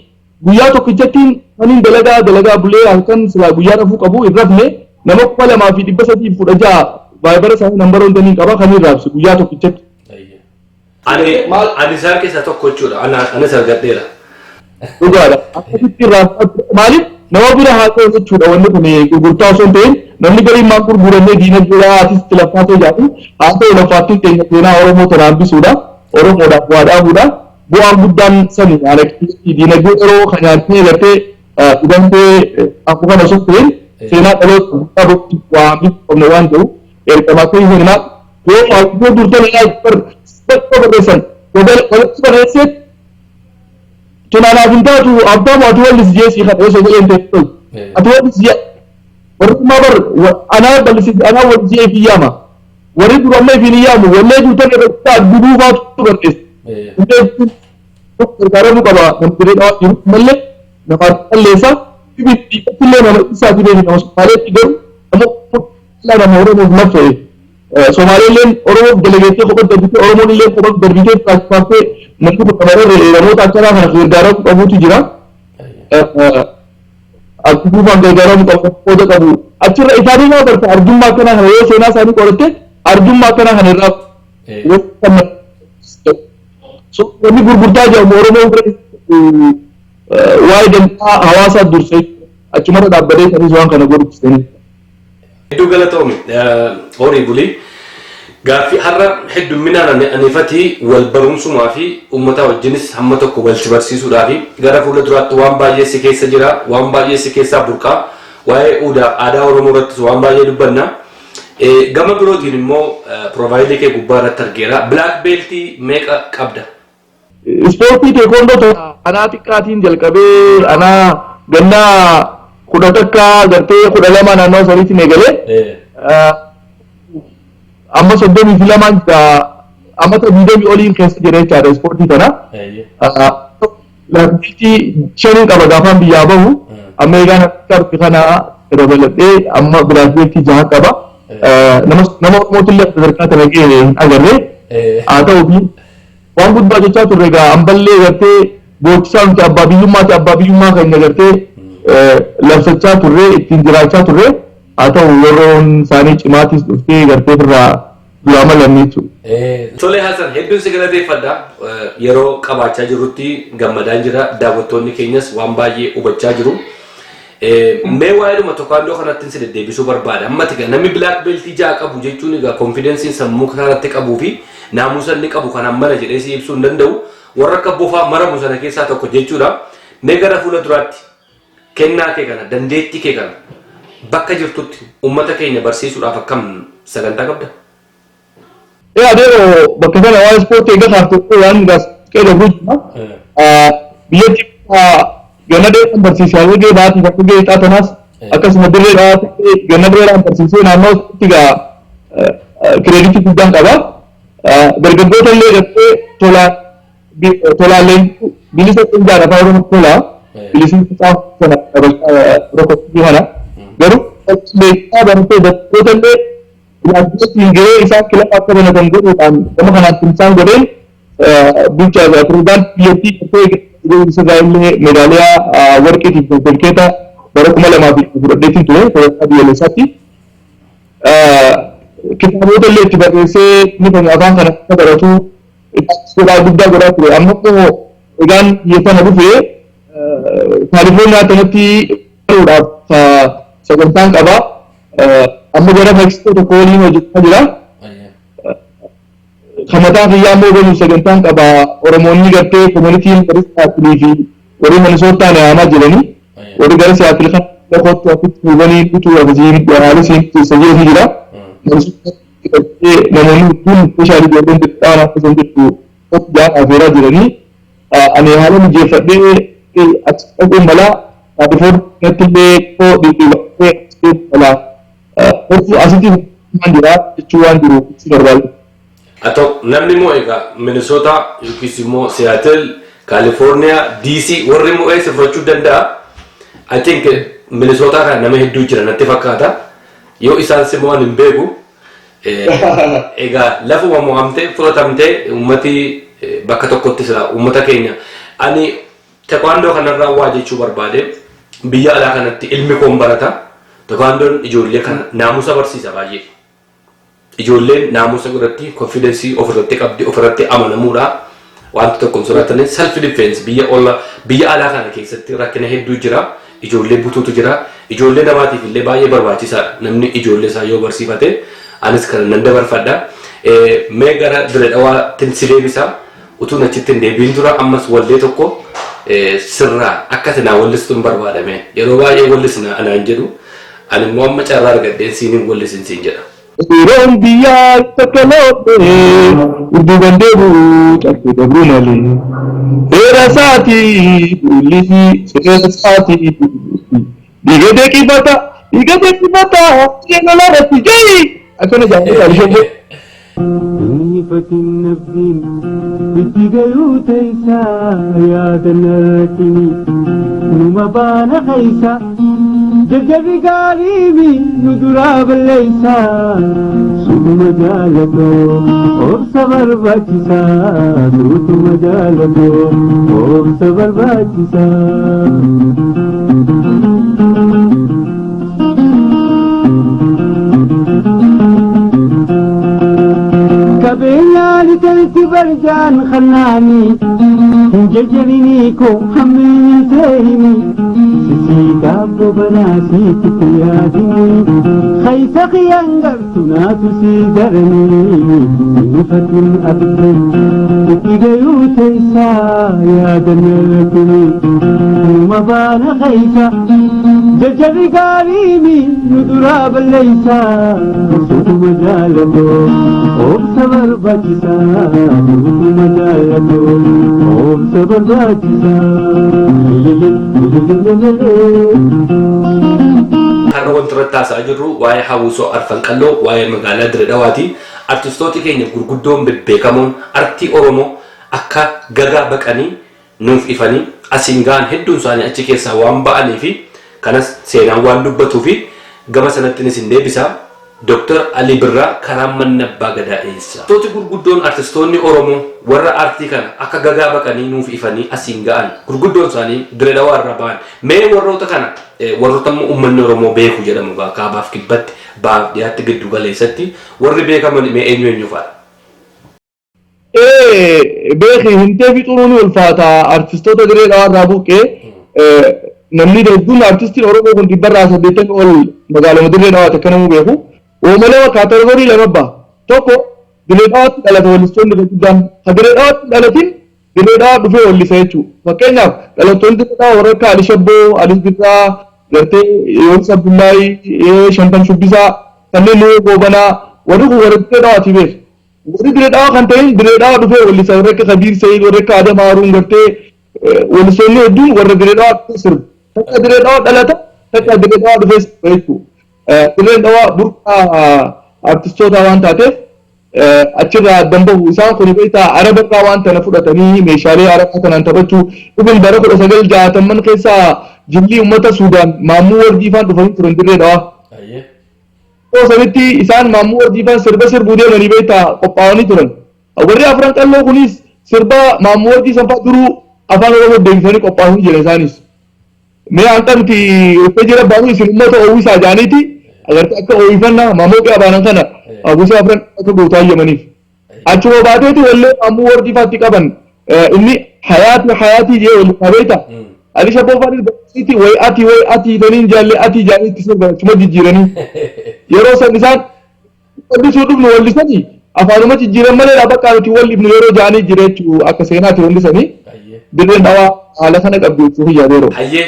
guyyaa tokkichattiin kaniin dalagaa dalagaa bulee halkan silaa guyyaa rafuu qabu hin rafne, nama 2316 Viber isaanii nambara hundaniin qaba kaniin raabse guyyaa tokkichatti. Ani isaan keessaa tokko jechuudha. Anis argadheera. Dhugaadha. Akkasitti raabsaa ture. Maaliif nama bira haa ta'u jechuudha, wanni kun gurgurtaa osoo hin ta'in namni gariin maal gurgurannee diinagdeedhaa atis itti laffaatee jaatu haa ta'u, laffaattiin keenya seenaa Oromoo tana hambisuudha. Oromoodhaaf waa dhaabuudha. Bu'aan guddaan sani ana keessatti diinagdee yeroo kan nyaattee gartee dhugantee akkuma kana osoo hin ta'in seenaa dhaloota guddaa bootti waa hambisuu qabna waan ta'u ergama akka hin maal yoo yoo durtan bakka barreessan walitti barreessee tun anaaf hin taatu. Abdaamu, ati wallis jeesii kan osoo jedheen ta'e ati wallis jee warri ammaa bar anaa bal'isi anaa wallis jee ifin yaama, warri dura amma ifin hin yaamu. Wallee durtan irratti duduufaatu barreesse. Hundee gargaaramuu qaba namni dirree dhawaa jiru mallee namaaf qalleessa illee nama isaati beeku, nama Somaaleetti garuu nama nama Oromoof laffa'e. Somaaleelleen Oromoof dalageessee kophatti darbitee, Oromoon illee kophatti darbitee faaftee, namni kun namarra namoota akkanaa kana gargaaramuu qabuutu jira. Akkasumaan gargaaramuu qabu, qooda qabu. Achirra isaanii nama barta arjummaa akkanaa kana yoo seenaa isaanii qoratte arjummaa akkanaa kana irraa. So wanni gurgurtaa jedhamu Oromoo bira waa'ee dantaa hawaasaa dursee achumarra dhaabbatee kanis waan kana godhu seenee. Hedduu galatoomi, horii bulii. Gaaffii har'a heddumminaan ani anifatii wal barumsumaa fi uummata wajjinis hamma tokko wal si barsiisuudhaa fi gara fuula duraatti waan baay'ee si keessa jira, waan baay'ee si keessaa burqaa, waa'ee uudaaf aadaa Oromoo irrattis waan baay'ee dubbanna. Gama birootiin immoo profile kee gubbaa irratti argeera. Black beltii meeqa qabda? Ispoortii teekondoo anaa xiqqaatiin jalqabee, anaa gannaa 11 gartee 12 naannoo saniitiin eegalee amma 32n amma 20 oliin keessa jira jechaadha ispoortii kana. Lakkoofsi shanii qaba gaafaan biyyaa bahu, amma egaan akka kana dabaladhee amma black beltii jaha qaba. Nama Oromootillee sadarkaa kana ga'e hin agarre. Haa ta'u, waan guddaa jechaa turre egaa amballee gartee boochisaa nuti abbaa biyyummaati, abbaa biyyummaa keenya gartee labsachaa turre, ittiin jiraachaa turre. Haa ta'u, yeroon isaanii cimaatis dhuftee gartee irraa duraa malanne jechuudha. Tole Hasan, hedduun si galateeffadha. Yeroo qabaachaa jirrutti gammadaan jira. Daawwattoonni keenyas waan baay'ee hubachaa jiru. Mee waa'eedhuma teekwaandoo kanatti si deddeebisuu barbaada. Amma namni black beltii ja'a qabu jechuun egaa confidenceiin sammuu kanarratti qabuu fi naamusa inni qabu kan hammana jedhee si ibsuu hin danda'u. Warra akka bofaa maramu sana keessaa tokko jechuudha. Mee gara fuula duraatti kennaa kee kana, dandeettii kee kana bakka jirtutti uummata keenya barsiisuudhaaf akkam sagantaa qabda? Ee, adeero, bakka kana waan ispoortii eega kaafte waan gaas qeeda jira. Biyyatti ganna dheeraan barsiisee hagee baatii bakka gahee xaatanaas akkasuma dirree dhawaatti ganna dheeraan barsiisee naannoo itti gaa creditii guddaan qaba. Dargaggoota illee gartee tolaan leenjii bilisa xinjaan afaan Oromoo tola bilisummaa sana rokotii kana garuu leenjii baratee dargaggoota illee ilaalchisatti gahee isaa kilaba akka banatan godhuudhaan gama kanaan tumsaan godheen bulchaa pirezidaantii biyyattii gartee irraa illee meedaaliyaa warqiitiif sartifikeeta bara 2018 ture sadarkaa biyyoolessaatti. Kitaabota illee itti barreessee inni kan afaan kana akka baratu godhaa guddaa godhaa ture. Amma immoo egaan biyya kana dhufee Kaalifoorniyaa kanatti baruudhaaf sagantaan qaba. Amma gara Meeksikoo tokko waliin hojjechaa jira. Kan mataa kiyyaa immoo banuuf sagantaan qaba. Oromoonni gartee communityn warri Siyaatilii fi warri Minisootaan yaamaa jiranii. Warri gara Siyaatil kan kottu asitti fuudhanii utuu akkasii haala siin keessa jiru jira. Namoonni hedduun, especially ijoolleen xixiqqaan akkasuma jirtu jaan afeeraa jiranii. Ani haala mijeeffadhee achi dhaquun malaa Kaalifoorniyaatti illee koo dhidhiibamee achi malaa. Asitti waan jira jechuu waan jiru si barbaadu. Haa ta'u, namni immoo egaa Minnesota yookiis immoo Seattle, California, DC warri mo'ee si fudhachuu danda'a. I think Minnesota kana nama hedduu jira natti fakkaata. Yoo isaan si mo'an hin beeku. Egaa lafuma mo'amtee fudhatamtee, uummati bakka tokkotti sila uummata keenya. Ani tekwaandoo kanarraa waa jechuu barbaade, biyya alaa kanatti ilmi koon barata. Tekwaandoon ijoollee kana naamusa barsiisa baay'ee. Ijoolleen naamusa godhatti, confidence ofirratti qabdi, ofirratti amanamuudha. Wanta tokko hin sodaatanii, self defense. Biyya olla, biyya alaa kana keessatti rakkina hedduu jira. Ijoollee butuutu jira. Ijoollee namaatiif illee baay'ee barbaachisaadha. Namni ijoollee isaa yoo barsiifate, anis kana nan dabarfadha. Mee gara Dirree Dhawaatti si deebisa. Utuun achitti hin deebiin dura ammas wallee tokko sirraa akka ati naa wallistu hin barbaadame. Yeroo baay'ee wallisna anaan jedhu. Ani immoo amma carraa argadheen siin hin wallisin siin jedha. Yeroon biyyaa takka loodhee udduuban deebi'u cabsee dabruu malee. Seera isaatii bulli, seera isaatii dhiiga deeqifata, dhiiga deeqifata lola irratti jayi akkana jedhamee Alishabboo. Nifatin nabdiin itti gayuu teessaa yaadanarratini numa baana keessa jajjabi gaariimi nu duraa balleessaa, sutuma jaalatoo obsa barbaachisaa, sutuma jaalatoo obsa barbaachisaa. Qabeenyaan itti barjaan kannaani hin jajjabinii koo hammeenyi seehini sisii kaabboo banaa siitti yaadini keessa kiyyaan gartu naatu sii daranii nifatin abdii itti gayuu teessaa yaadanarratini numa baana keessa jajjabi gaariimi nu duraa balleessaa, sutuma jaalatoo obsa barbaachisaa, sutuma jaalatoo obsa barbaachisaa. Har'a wanti irratti haasa'aa jirru waa'ee hawwisoo Arfan Qalloo, waa'ee magaalaa Dirree Dhawaati. Artistooti keenya gurguddoon bebbeekamoon artii Oromoo akka gagaa baqanii nuuf ifanii asiin ga'an hedduun isaanii achi keessaa waan ba'anii fi kanas seenaan waan dubbatuu fi gama sanatti isin deebisa. Dr. Ali Birraa, karaan manna abbaa gadaa eessa? Artistooti gurguddoon, artistoonni Oromoo warra artii kana akka gagaa baqanii nuuf ifanii asiin ga'an gurguddoon isaanii Dirree Dhawaa irraa ba'an. Mee warroota kana, warroota immoo uummanni Oromoo beeku jedhamu kaabaaf kibbatti, bahaaf dhiyaatti, giddu galeessatti warri beekaman mee eenyu eenyu fa'a? Beeki, himtee fixuun ni ulfaata. Artistoota Dirree Dhawaa irraa buqqee namni hedduun, artistiin Oromoo kun 80% ol magaaluma Dirree Dhawaati akka namuu beeku. Oomalee category lama ba'a. Tokko Dirree Dhawaatti dhalata, wallistoonni irra guddaan. Ka Dirree Dhawaatti dhalatin Dirree Dhawaa dhufee wallisa jechuudha. Fakkeenyaaf dhalattoonni Dirree Dhawaa warra akka Ali Shabboo, Ali Birraa, gartee Yoonsa Abdullaayii, Shantam Shubbisaa, kanneen Nuhoo Goobanaa, warri kun warra Dirree Dhawaati beeku. Warri Dirree Dhawaa kan ta'in Dirree Dhawaa dhufee wallisa, warra akka Kabiir Sa'iid, warra akka Adam Haaruun, gartee wallistoonni hedduun warra Dirree Dhawaa dhufee sirbu. Takka Dirree Dhawaa dhalata, takka Dirree Dhawaa dhufee sirba jechuudha. Dirreen Dhawaa burqaa artistoota waan taateef achirraa addan bahu. Isaan kun beektaa, Araba irraa waan tana fudhatanii meeshaalee Arabaa kanaan taphachuu dhufin. Bara 1960n keessaa jilli uummata Suudaan Maammuu Wardii faan dhufanii turan Dirree Dhawaa. Yeroo sanitti isaan Maammuu Wardii faan sirba sirbuu deemanii beektaa qophaa'anii turan. Warri Afran Qalloo kunis sirba Maammuu Wardii sanfaa duruu afaan Oromoo deebisanii qophaa'anii jiran isaanis. Mee hanga nuti uffee jira baanu isin uummata oowwisaa jaaniiti, agartee, akka oowwifannaa maamoqee abaanan kana hawwisoo Afran akka gootaa eeyyamaniif. Achuma baateeti wallee Maammuu Wardii faatti qaban, inni hayaatii hayaatii jee walli beekta. Ali Shabboo faanis barsiiti way ati way ati taniin jaalle ati jaanii itti sirban achuma jijjiiranii. Yeroo san isaan wallisuu dhufnu wallisanii afaanuma jijjiiran malee bakka nuti wallifnu yeroo jaanii jira jechuu, akka seenaati wallisanii. Dirreen Dhawaa haala kana qabdi jechuu hiyyaa yeroo. Hayyee.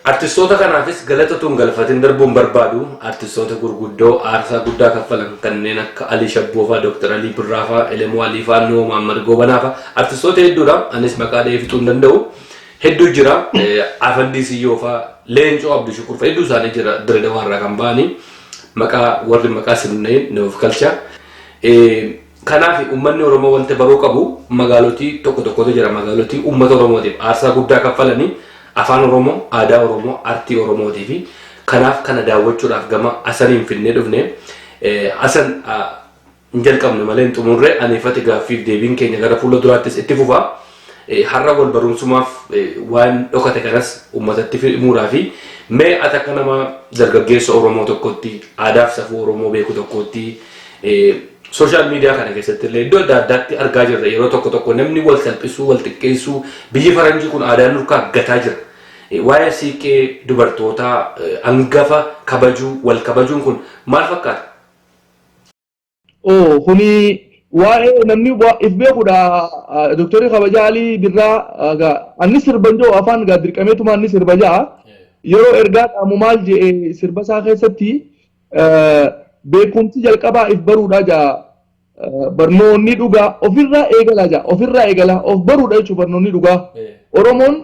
Artistoota kanaafis galata utuu hin galfatin darbuun barbaadu artistoota gurguddoo aarsaa guddaa kaffalan kanneen akka Alii Shabboo fa'aa, Dr. Alii Birraa fa'aa, Elemoo Alii fa'aa, Nuhoo Mahammad Goobanaa fa'aa artistoota hedduudha. Anis maqaa dhahee fixuu hin danda'u. Hedduu jira. Afandii Siyyoo fa'aa, Leencoo Abdushukur fa'aa hedduu isaanii jira Dirre Dawaa irraa kan ba'anii maqaa warri maqaa isin hin nuuf galcha. Kanaaf uummanni Oromoo wanta baruu qabu magaalotii tokko tokkotu jira. Magaalotii uummata Oromootiif aarsaa guddaa kaffalanii afaan Oromoo, aadaa Oromoo, artii Oromootii fi kanaaf kana daawwachuudhaaf gama Asaniin finnee dhufne. Asan hin jalqabne malee hin xumurre aniifati gaaffiif deebiin keenya gara fuula duraattis itti fufa. Har'a wal barumsumaaf waan dhokate kanas uummatatti himuudhaa fi mee ati akka nama dargaggeessa Oromoo tokkotti aadaaf safuu Oromoo beeku tokkotti social media kana keessatti illee iddoo adda addaatti argaa jirra yeroo tokko tokko namni wal salphisuu wal xiqqeessuu biyyi faranjii kun aadaa nurkaa gataa jira. Waa'ee siiqqee dubartootaa hangafa kabajuu wal kabajuun kun maal fakkaata? Oh, kuni waa'ee namni if beekudha. Doktorri kabajaa Alii Birraa anni sirban jiru afaan gaa dirqameetuma anni sirba ja'a. Yeroo ergaa dhaamu maal jedhe sirba isaa keessatti beekumsi jalqabaa if baruudha ja'a. Barnoonni dhugaa ofirraa eegalaa ja'a. Ofirraa eegalaa of baruudha jechuudha barnoonni dhugaa. Oromoon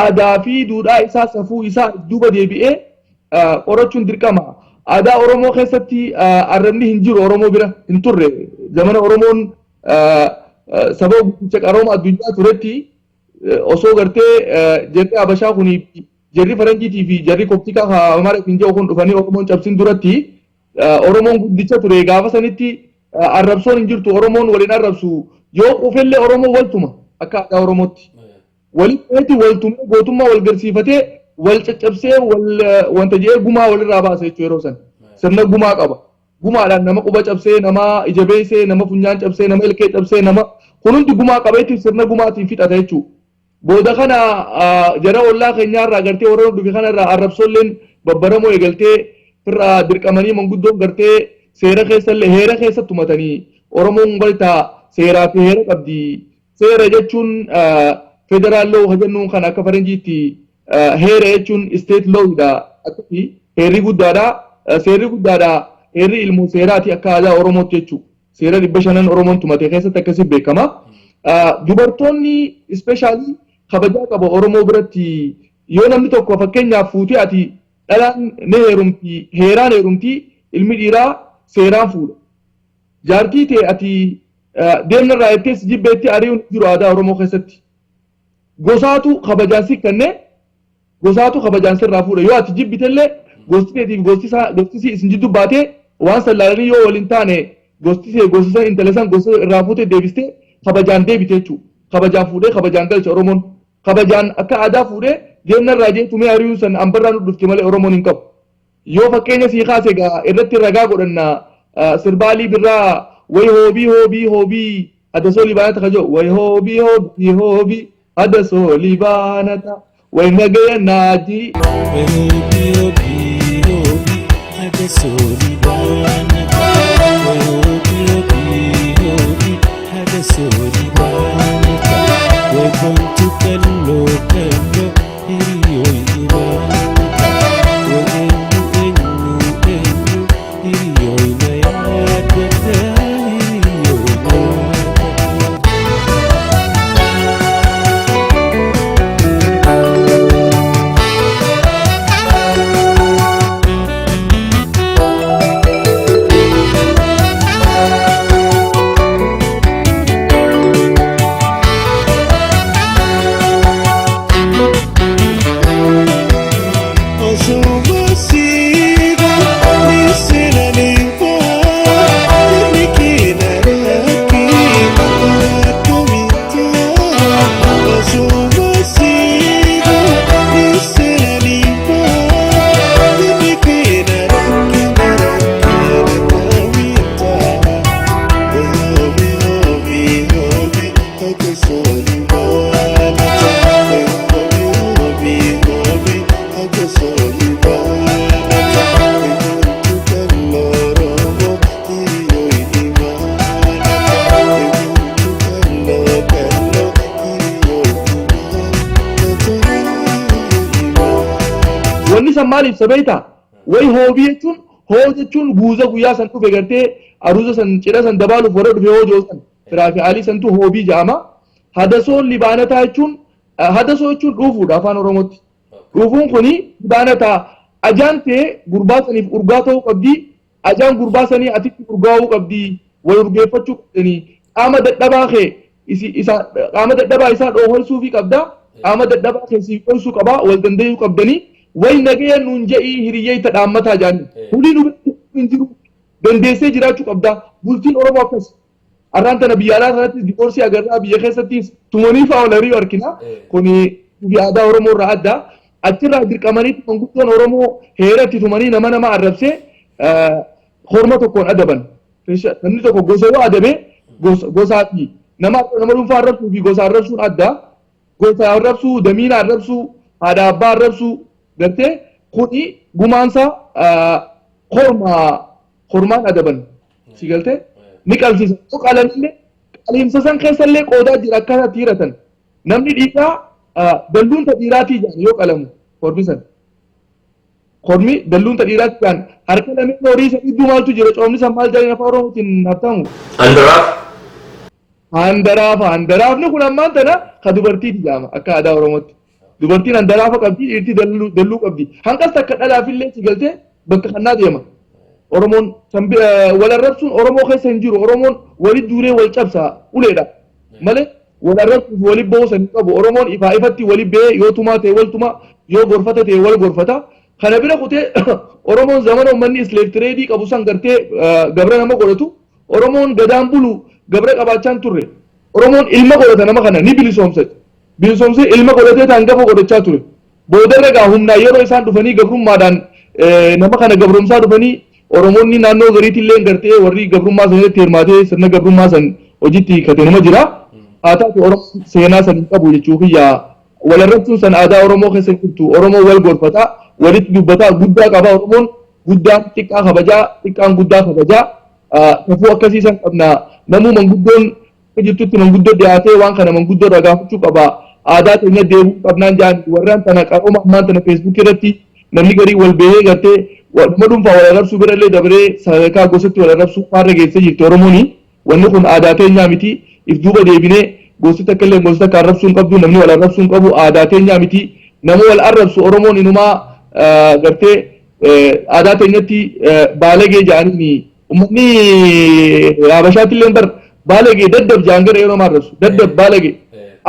aadaa fi duudhaa isaa safuu isaa duuba deebi'ee qorachuun dirqama. Aadaa Oromoo keessatti arrabni hin jiru Oromoo bira hin turre. Zamana Oromoon saba guddicha qarooma addunyaa turetti osoo gartee jarri Habashaa kuni jarri Faranjiitii fi jarri Koptikaa Amaara hin jedhu kun dhufanii Oromoon cabsin duratti Oromoon guddicha ture gaafa sanitti arrabsoon hin jirtu Oromoon waliin arrabsu yoo quufellee Oromoo waltuma akka aadaa Oromootti. Walitti waltumee gootummaa wal garsiifatee wal caccabsee wal wanta jedhee gumaa walirraa baasa jechuudha yeroo san. Sirna gumaa qaba. Gumaadhaan nama quba cabsee, nama ija beeksee, nama funyaan cabsee, nama ilkee cabsee, nama kun hundi gumaa qabeetti sirna gumaatiin fixata jechuudha. Booda kana jara ollaa keenyaarraa gartee warra dhufe kanarraa arrabsoolleen babbaramoo eegaltee firraa dirqamanii manguddoon gartee seera keessallee heera keessa tumatanii Oromoon galtaa seeraa fi heera qabdi. Seera jechuun federal law jennuun kan akka faranjiitti heera jechuun state lawdha. Akkasii heerri guddaadha. Seerri guddaadha. Heerri ilmoo seeraati akka aadaa Oromootti jechuudha. Seera 500 Oromoon tumate keessatti akkasii beekama. Dubartoonni especially kabajaa qaba Oromoo biratti yoo namni tokko fakkeenyaaf fuutee ati dhalaan ni heerumti heeraan heerumti ilmi dhiiraa seeraan fuudha. Jaartii ta'e ati deemnarraa jettees jibbeetti ari'uun jiru aadaa Oromoo keessatti. Gosaatu kabajaan si kennee gosaatu kabajaan sirraa fuudha. Yoo ati jibbitellee gosti teetiif gosti isaa gosti isii isin jidduu baatee waan sallaalanii yoo waliin taane gosti see gosti san intala san gosa irraa fuutee deebistee kabajaan deebite jechuudha. Kabajaan fuudhee kabajaan galcha Oromoon. Kabajaan akka aadaa fuudhee deemnarraa jee tumee ari'uun san ambarraa nu dhufte malee Oromoon hin qabu. Yoo fakkeenya sii kaase egaa irratti ragaa godhanna sirbaalii birraa way hoobii hoobii hoobii hada soolii baanata ka jiru way hoobii hoobii hoobii hada soolii baanata way nagaya naaji. Way hoobii hoobii hoobii hada soolii baanata way hoobii hoobii hoobii hada soolii baanata way bontu kalloo kalloo hiriyooyi baanata way eenyu eenyu eenyu hiriyooyi na yaadata hiriyooyi na yaadata. San maal ibsa beektaa? Wayi hoobii jechuun, hoo jechuun guuza guyyaa san dhufe gartee aruuza san cidha san dabaaluuf warra dhufe hoo joo san firaa fi aalii santu hoobii jedhama. Hadasoon libaanataa jechuun, hadasoo jechuun dhuufuudha afaan Oromootti. Dhuufuun kuni libaanataa ajaan ta'e gurbaa saniif urgaa ta'uu qabdi. Ajaan gurbaa sanii atitti urgaa'uu qabdi. Wal urgeeffachuu qabdanii. Qaama dadhabaa kee isa qaama dadhabaa isaa dhooholsuufii qabda. Qaama dadhabaa kee siif dhoysuu qaba. Wal danda'uu qabdanii. Way nagaya nuun je'ii hiriyyee itti dhaammataa jaanii. Hulii nu hin jiru. Dandeessee jiraachuu qabda. Bultiin Oromoo akkas. Arraan tana biyya alaa sanattis divorce agarraa, biyya keessattis tumanii fa'aa wal ari'u argina. Kuni biyya aadaa Oromoo irraa adda. Achirraa dirqamanii manguddoon Oromoo heeratti tumanii nama arrabsee horma tokkoon adaban. Namni tokko gosa yoo adabe gosaa fi nama dhuunfaa arrabsuu fi gosa arrabsuun adda. Gosa arrabsuu, damiina arrabsuu, haadha abbaa arrabsuu gartee kuni gumaansa hormaan adaban. Si galtee ni qalsiisa. Yoo qalanillee qaliimsa san keessallee qoodaa jira akkaataa itti hiratan. Namni dhiiraa dalluun ta dhiiraatii jedhan yoo qalamu hormi san. Hormi dalluun ta dhiiraatii jedhan harka lameen horii san gidduu maaltu jira, coomni san maal jedhanii afaan Oromootiin haftamu? Handaraaf. Handaraafa. Handaraafni kun ammaan tana ka dubartiiti jedhama akka aadaa Oromootti. Dubartiin handaraafa qabdi, dhiirti dalluu qabdi. Hanqas takka dhalaafillee si galtee bakka kannaa deema. Oromoon wal arrabsuun Oromoo keessa hin jiru. Oromoon wali duuree wal cabsa uleedha. Malee wal arrabsuuf wali ba'uu san hin qabu. Oromoon ifaa ifatti wali ba'ee yoo tumaa ta'e wal tumaa, yoo gorfata ta'e wal gorfata. Kana bira kutee Oromoon zamana uummanni slave trade qabu san gartee gabra nama godhatu. Oromoon gadaan bulu gabra qabaachaa hin turre. Oromoon ilma godhata, nama kana ni bilisoomsa. Bilisoomsee ilma godhatee hangafa godhachaa ture. Boodarra gaa humnaa yeroo isaan dhufanii gabrummaadhaan nama kana gabrumsaa dhufanii Oromoonni naannoo gariitillee gartee warri gabrummaa san irratti hirmaatee sirna gabrummaa san hojiitti hiikkate nama jira. Haa ta'u, Oromoon seenaa san hin qabu jechuu kiyya. Wal arrabsuun san aadaa Oromoo keessa hin jirtu. Oromoon wal gorfataa, walitti dubbataa, guddaa qaba Oromoon. Guddaan xiqqaa kabajaa, xiqqaan guddaa kabajaa. Safuu akkasii san qabna. Namuu manguddoon jirtutti manguddoo dhiyaatee waan kana manguddoo irraa gaafachuu qaba. Aadaa teenya deebuu qabnaan jaan warraan tana qarooma ammaan tana Feesbuuk irratti namni garii wal bahee gartee nama dhuunfaa wal arrabsuu birallee dabaree sadarkaa gosatti wal arrabsuu faarra geessee jirti Oromooni. Wanni kun aadaa teenyaa miti. If duuba deebinee gosti takka illee gosti takka arrabsuu hin qabdu, namni wal arrabsuu hin qabu, aadaa teenyaa miti. Nama wal arrabsu Oromoon inumaa gartee aadaa teenyatti baalagee jedhanii, uummanni Habashaatti illee bar baalagee daddab jedhan gara yeroo nama arrabsu daddab baalagee.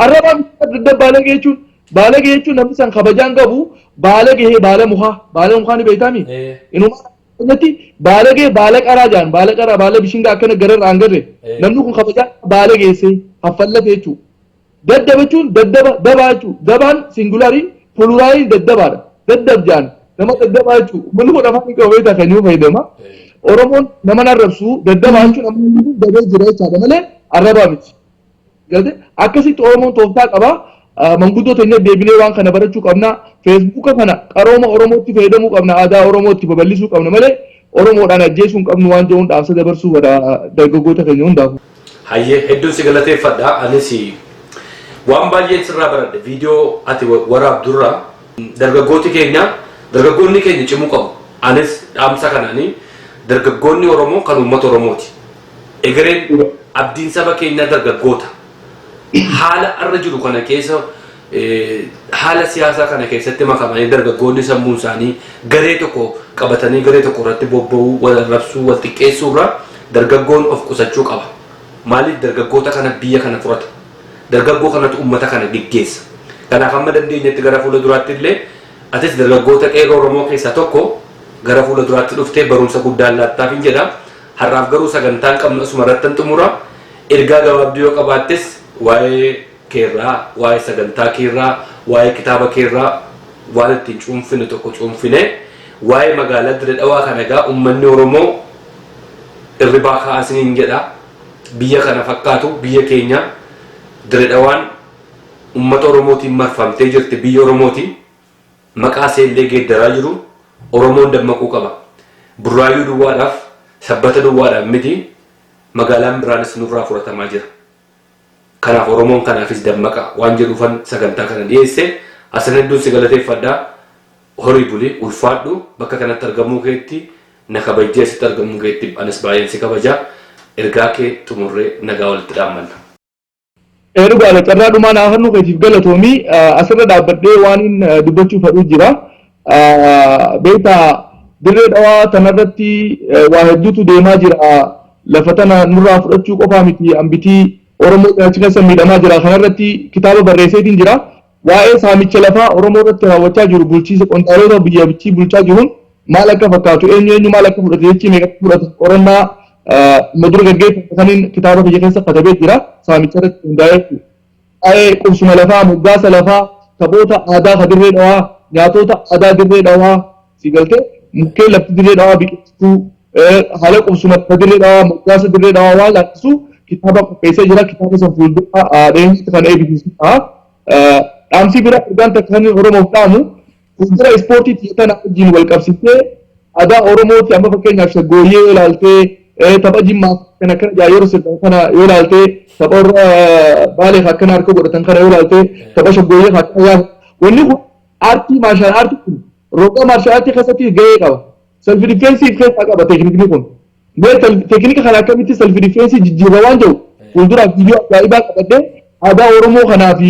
Arrabaa daddab baalagee jechuun namni san kabajaan qabu baalagee baala mukaa, baala mukaa ni beektaami. Inumaa keenyatti baalagee baala qaraa jedhan, baala qaraa, baala bishingaa akkana gararraa hin garre, namni kun kabajaan baalageessee haffallate jechuudha. Daddaba jechuun daddaba dabaa jechuudha. Dabaan singularii, pluraliin daddabaadha. Daddab jedhan nama daddabaa jechuudha. Uummanni kun afaan qabu beektaa kan inni fayyadama. Oromoon nama arrabsu daddabaa jechuun namni kun dabee jira jechaadha malee arrabaa miti. Galte akkasitti Oromoon tooftaa qaba. Manguddoo teenya deebinee waan kana barachuu qabna. Feesbuuka kana qarooma Oromootti fayyadamuu qabna. Aadaa Oromootti babal'isuu qabna malee Oromoodhaan ajjeesuu hin qabnu waan jedhuun dhaamsa dabarsuu godha dargaggoota keenya hundaaf. Hayyee, hedduun si galateeffadha. Anis waan baay'een sirraa baradhe viidiyoo ati waraabdurraa. Dargaggooti keenya, dargaggoonni keenya cimuu qabu. Anis dhaamsa kanaanii dargaggoonni Oromoo kan uummata Oromooti. Egereen abdiin saba keenyaa dargaggoota. Haala arra jiru kana keessa, haala siyaasaa kana keessatti makamanii dargaggoonni sammuun isaanii garee tokko qabatanii garee tokko irratti bobba'uu, wal arrabsuu, wal xiqqeessuu irraa dargaggoon of qusachuu qaba. Maaliif? Dargaggoota kana biyya kana furata. Dargaggoo kanatu uummata kana geggeessa. Kanaaf amma dandeenyetti gara fuula duraatti illee atis dargaggoota qeerroo Oromoo keessaa tokko gara fuula duraatti dhuftee barumsa guddaan laattaaf hin jedha. Har'aaf garuu sagantaan qabnu asuma irratti xumura. Ergaa gabaabduu yoo qabaattes waa'ee keerraa, waa'ee sagantaa keerraa, waa'ee kitaaba keerraa waan ittiin cuunfine tokko cuunfine, waa'ee magaalaa Dirree Dhawaa kana egaa uummanni Oromoo irribaa kaasiniin jedha. Biyya kana fakkaatu biyya keenya Dirree Dhawaan uummata Oromootiin marfamtee jirti, biyya Oromooti. Maqaa seellee geeddaraa jiru. Oromoon dammaquu qaba. Burraayyuu duwwaadhaaf, Sabbata duwwaadhaaf miti, magaalaan biraanis nurraa fudhatamaa jira. Kanaaf Oromoon kanaafis dammaqa waan jedhuufan sagantaa kana dhiyeesse. Asan hedduun si galateeffadha. Horii bulii, ulfaadhu. Bakka kanatti argamuu keetti, na kabajjee asitti argamuu keetti anis baay'een si kabajaa. Ergaa kee xumurree nagaa walitti dhaammanna. Dhugaadha, carraa dhumaa naa kennuu keetiif galatoomii. Asirra dhaabbadhee waan hin dubbachuu fedhu jira. Beektaa, Dirree Dhawaa tanarratti waa hedduutu deemaa jira. Lafa tana nurraa fudhachuu qofaa miti, ambitii Oromoo achi keessa miidhamaa jira. Kanarratti kitaaba barreesseetiin jira. Waa'ee saamicha lafaa Oromoo irratti raawwachaa jiru, bulchiinsa qondaalota biyya bichii bulchaa jiruun maal akka fakkaatu, eenyu eenyu maal akka fudhate, jechi meeqa akka fudhate, qorannaa madura gaggeeffame kaniin kitaaba kiyya keessa katabee jira. Saamicha irratti hundaa'ee waa'ee qubsuma lafaa, moggaasa lafaa, taphoota aadaa ka Dirree Dhawaa, nyaatota aadaa Dirree Dhawaa, si galtee, mukkeen lafti Dirree Dhawaa biqiltuu, haala qubsuma lafa Dirree Dhawaa, moggaasa Dirree Dhawaa waan laalchisu kitaaba qopheessee jira. Kitaaba san fuuldura dhiyeenyatti kan eebbisiisu ta'a. Dhaamsi bira ergaan takka kan Oromoof dhaamu, fuuldura ispoortii tana wajjin wal qabsiisee aadaa Oromooti. Amma fakkeenyaaf shaggooyyee yoo ilaaltee, tapha Jimmaa kana akkana jaa yeroo sirban kana yoo ilaaltee, tapha warra Baalee akkana harka godhatan kana yoo ilaaltee, tapha shaggooyyee akkana yaa, wanni kun aartii martial artii kun roga martial artii keessatti gahee qaba. Self defensiif keessaa qaba teeknikni kun. Mee teeknika kana akkamitti self defensii jijjiirra waan jedhu fuulduraaf viidiyoo ajaa'ibaa qabadhee, aadaa Oromoo kanaa fi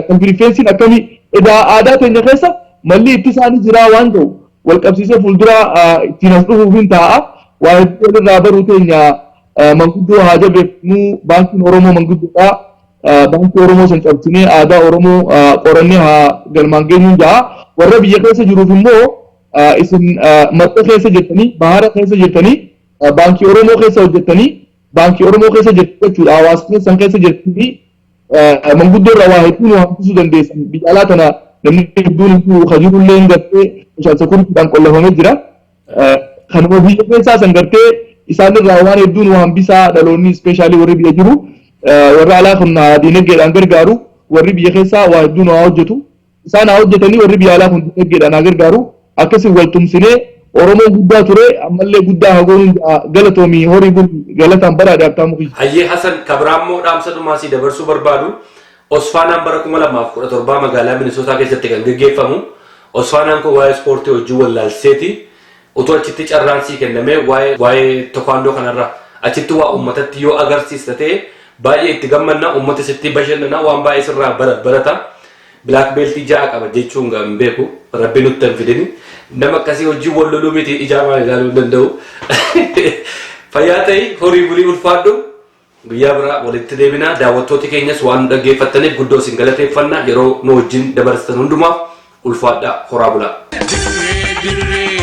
self defensiin akkamii edaa aadaa teenya keessa malli itti isaanii jiraa waan jedhu wal qabsiisee fuuldura ittiin as dhufuuf hin taa'a. Waa hedduu walirraa baruu teenya manguddoo haa jabeeffnu. Baankiin Oromoo manguddoodha. Baankii Oromoo san cabsinee aadaa Oromoo qorannee haa galmaan geenyuun ja'a. Warra biyya keessa jiruuf immoo, isin madda keessa jirtanii, bahara keessa jirtanii, baankii Oromoo keessa hojjettanii, baankii Oromoo keessa jirtu jechuudha. Hawaasa keessan keessa jirtanii manguddoo irraa waa hedduu nu hambisuu dandeessan. Biyya alaa tana namni hedduun hin jiru, ka jirullee hin gartee social securityidhaan qollafamee jira. Kanuma biyya keessaa san gartee isaan irraa waan hedduu nu hambisaa. Dhaloonni, especially warri biyya jiru, warra alaa kun diinagdeedhaan gargaaru, warri biyya keessaa waa hedduu nu haa hojjetu. Isaan haa hojjetanii, warri biyya alaa kun diinagdeedhaan haa gargaaru. Akkasii wal tumsinee Oromoo guddaa ture ammallee guddaa haa goonuun. Galatoomii, horii bul, galataan baraadhe, Habtaamuu kiyya. Hayyee Hasan, kabiraammoo dhaamsa dhumaa si dabarsuu barbaadu, Osfaanaan bara 2017 magaalaa Minisootaa keessatti kan gaggeeffamu. Osfaanaan kun waa'ee ispoortii hojii wallaalseeti. Utuu achitti carraan sii kennamee waa'ee taekwondo kanarra achitti waa uummatatti yoo agarsiista ta'e baay'ee itti gammanna, uummata sitti bashannana, waan baay'ee sirraa barata. Black beltii 6 qaba jechuun gaa hin beeku. Rabbi nutti hin fidini. Nama akkasii hojii wal loluu miti, ijaamaan ilaaluu hin danda'u. Fayyaa ta'ii, horii bulii, ulfaadhu. Guyyaa biraa walitti deebina. Daawwattooti keenyas waan nu dhaggeeffattaniif guddoo isin galateeffanna. Yeroo nu wajjin dabarsitan hundumaaf ulfaadhaa, horaa bulaa. Dirree, dirree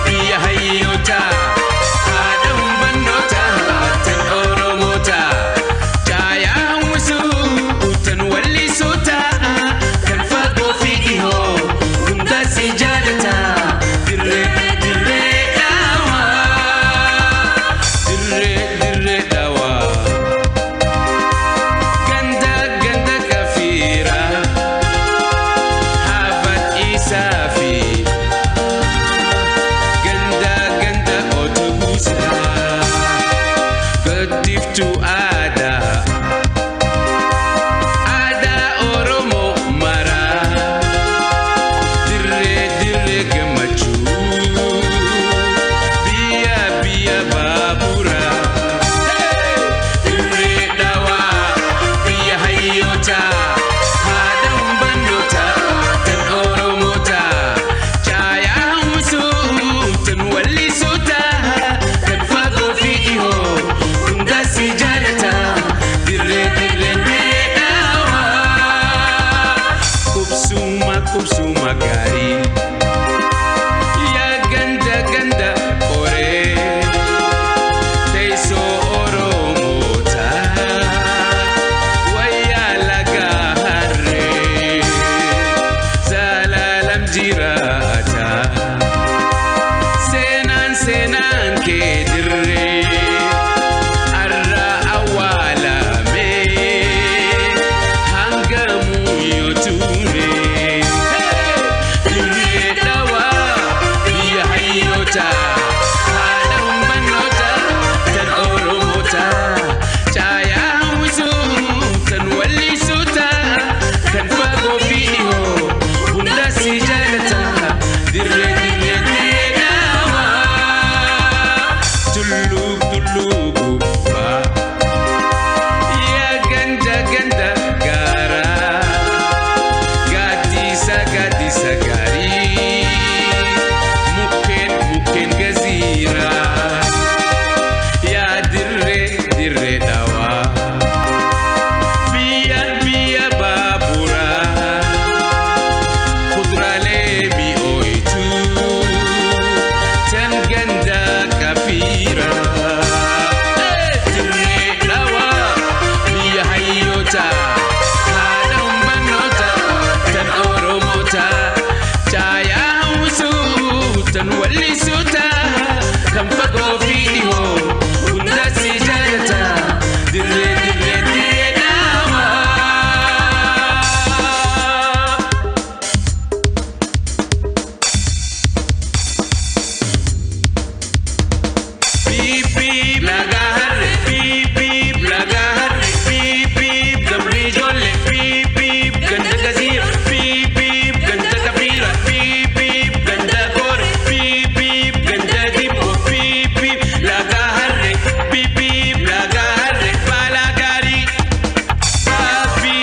biyya hayyoota, haadha humbannoota, tan Oromoota, caayaa hawwisuu tan wallisoota, kan fagoo fi dhihoo hundaa si jaalata. Dirree, Dirree Dhawaa, dirree, Dirree Dhawaa, ganda ganda kafiira haafat isaa fi ganda ganda otobuusa, guddiftuu aadaa, aadaa Oromoo maraa. Dirree, dirree gammachuu, biyya biyya baaburaa. Dirree Dhawaa biyya hayyoota, haadha humbannoota, tan Oromoota, caayaa hawwisuu tan wallisoota, kan fagoo fi dhihoo hundaa si jaalata. Dirree, dirree, Dirree Dhawaa. Qubsuma, qubsuma gaarii yaa ganda ganda qoree, teessoo Oromoota, wayyaa laga harree zalaalam jiraata. Seenaan, seenaan kee dirree arra awwaalame hangamuu yoo ture. Dirree Dhawaa biyya hayyoota, haadha humbannoota, tan Oromoota, caayaa hawwisuu tan wallisoota, kan fagoo fi dhihoo hunda si jaalata. Wallisuuta kan fagoo fi dhihoo hunda si jaalata dirree dirree dirree dhaawaa. Beep beep laga harre beep beep laga harre beep beep gamri jolle beep beep ganda gazira beep beep ganda kafira beep beep ganda kore beep beep ganda dibbo beep beep laga harre beep beep laga harre balagari papi.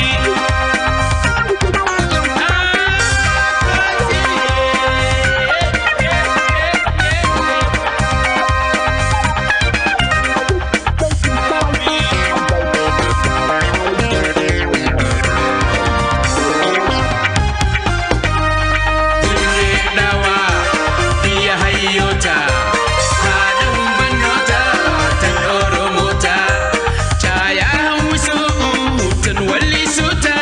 Dirree dhawaa biyya hayyoota haadha humbannoota tan Oromoota caayaa hawwisoo tan wallisuuta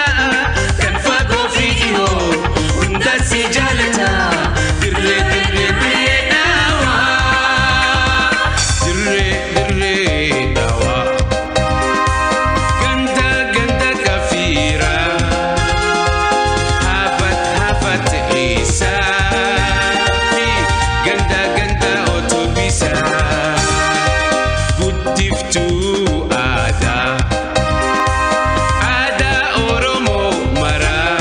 kan fagoo fi dhihoo hunda si jaalata dirree dirree dirree dhawaa dirree dirree dhawaa ganda ganda kafiiraa. Hafat hafat isa ganda ganda otobisa guddiftuu aadaa aadaa Oromoo maraa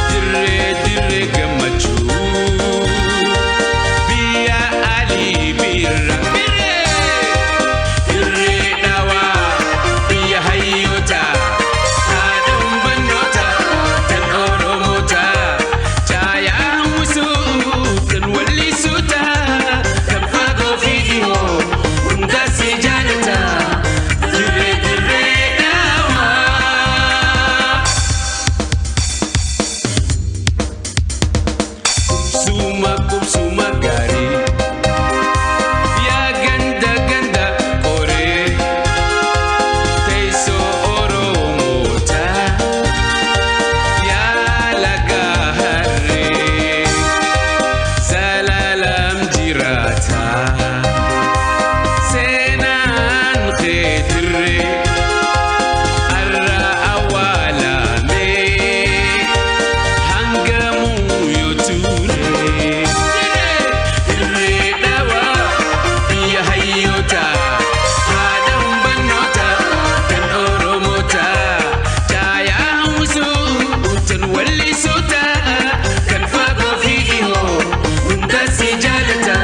dirree dirree gammachuu biyya Alii Birraa dirree dhawaa biyya hayyoota haadha humbannoota tan Oromoota caayaa hawwisuu tan wallisuuta kan fagoo fi dhihoo hunda si jaalata dirree dirree dhawaa. Qubsuma qubsuma gaarii yaa ganda ganda qoree teessoo Oromoota yaa laga harree zalaalam jiraata seenaan kee dirree har'a awwaalamee. Hangamuu yoo ture dirree dhawaa biyya hayyoota haadha humbannoota kan Oromoota caayaa hawwisuu tan wallisuuta kan fagoo fi dhihoo hunda si jaalata.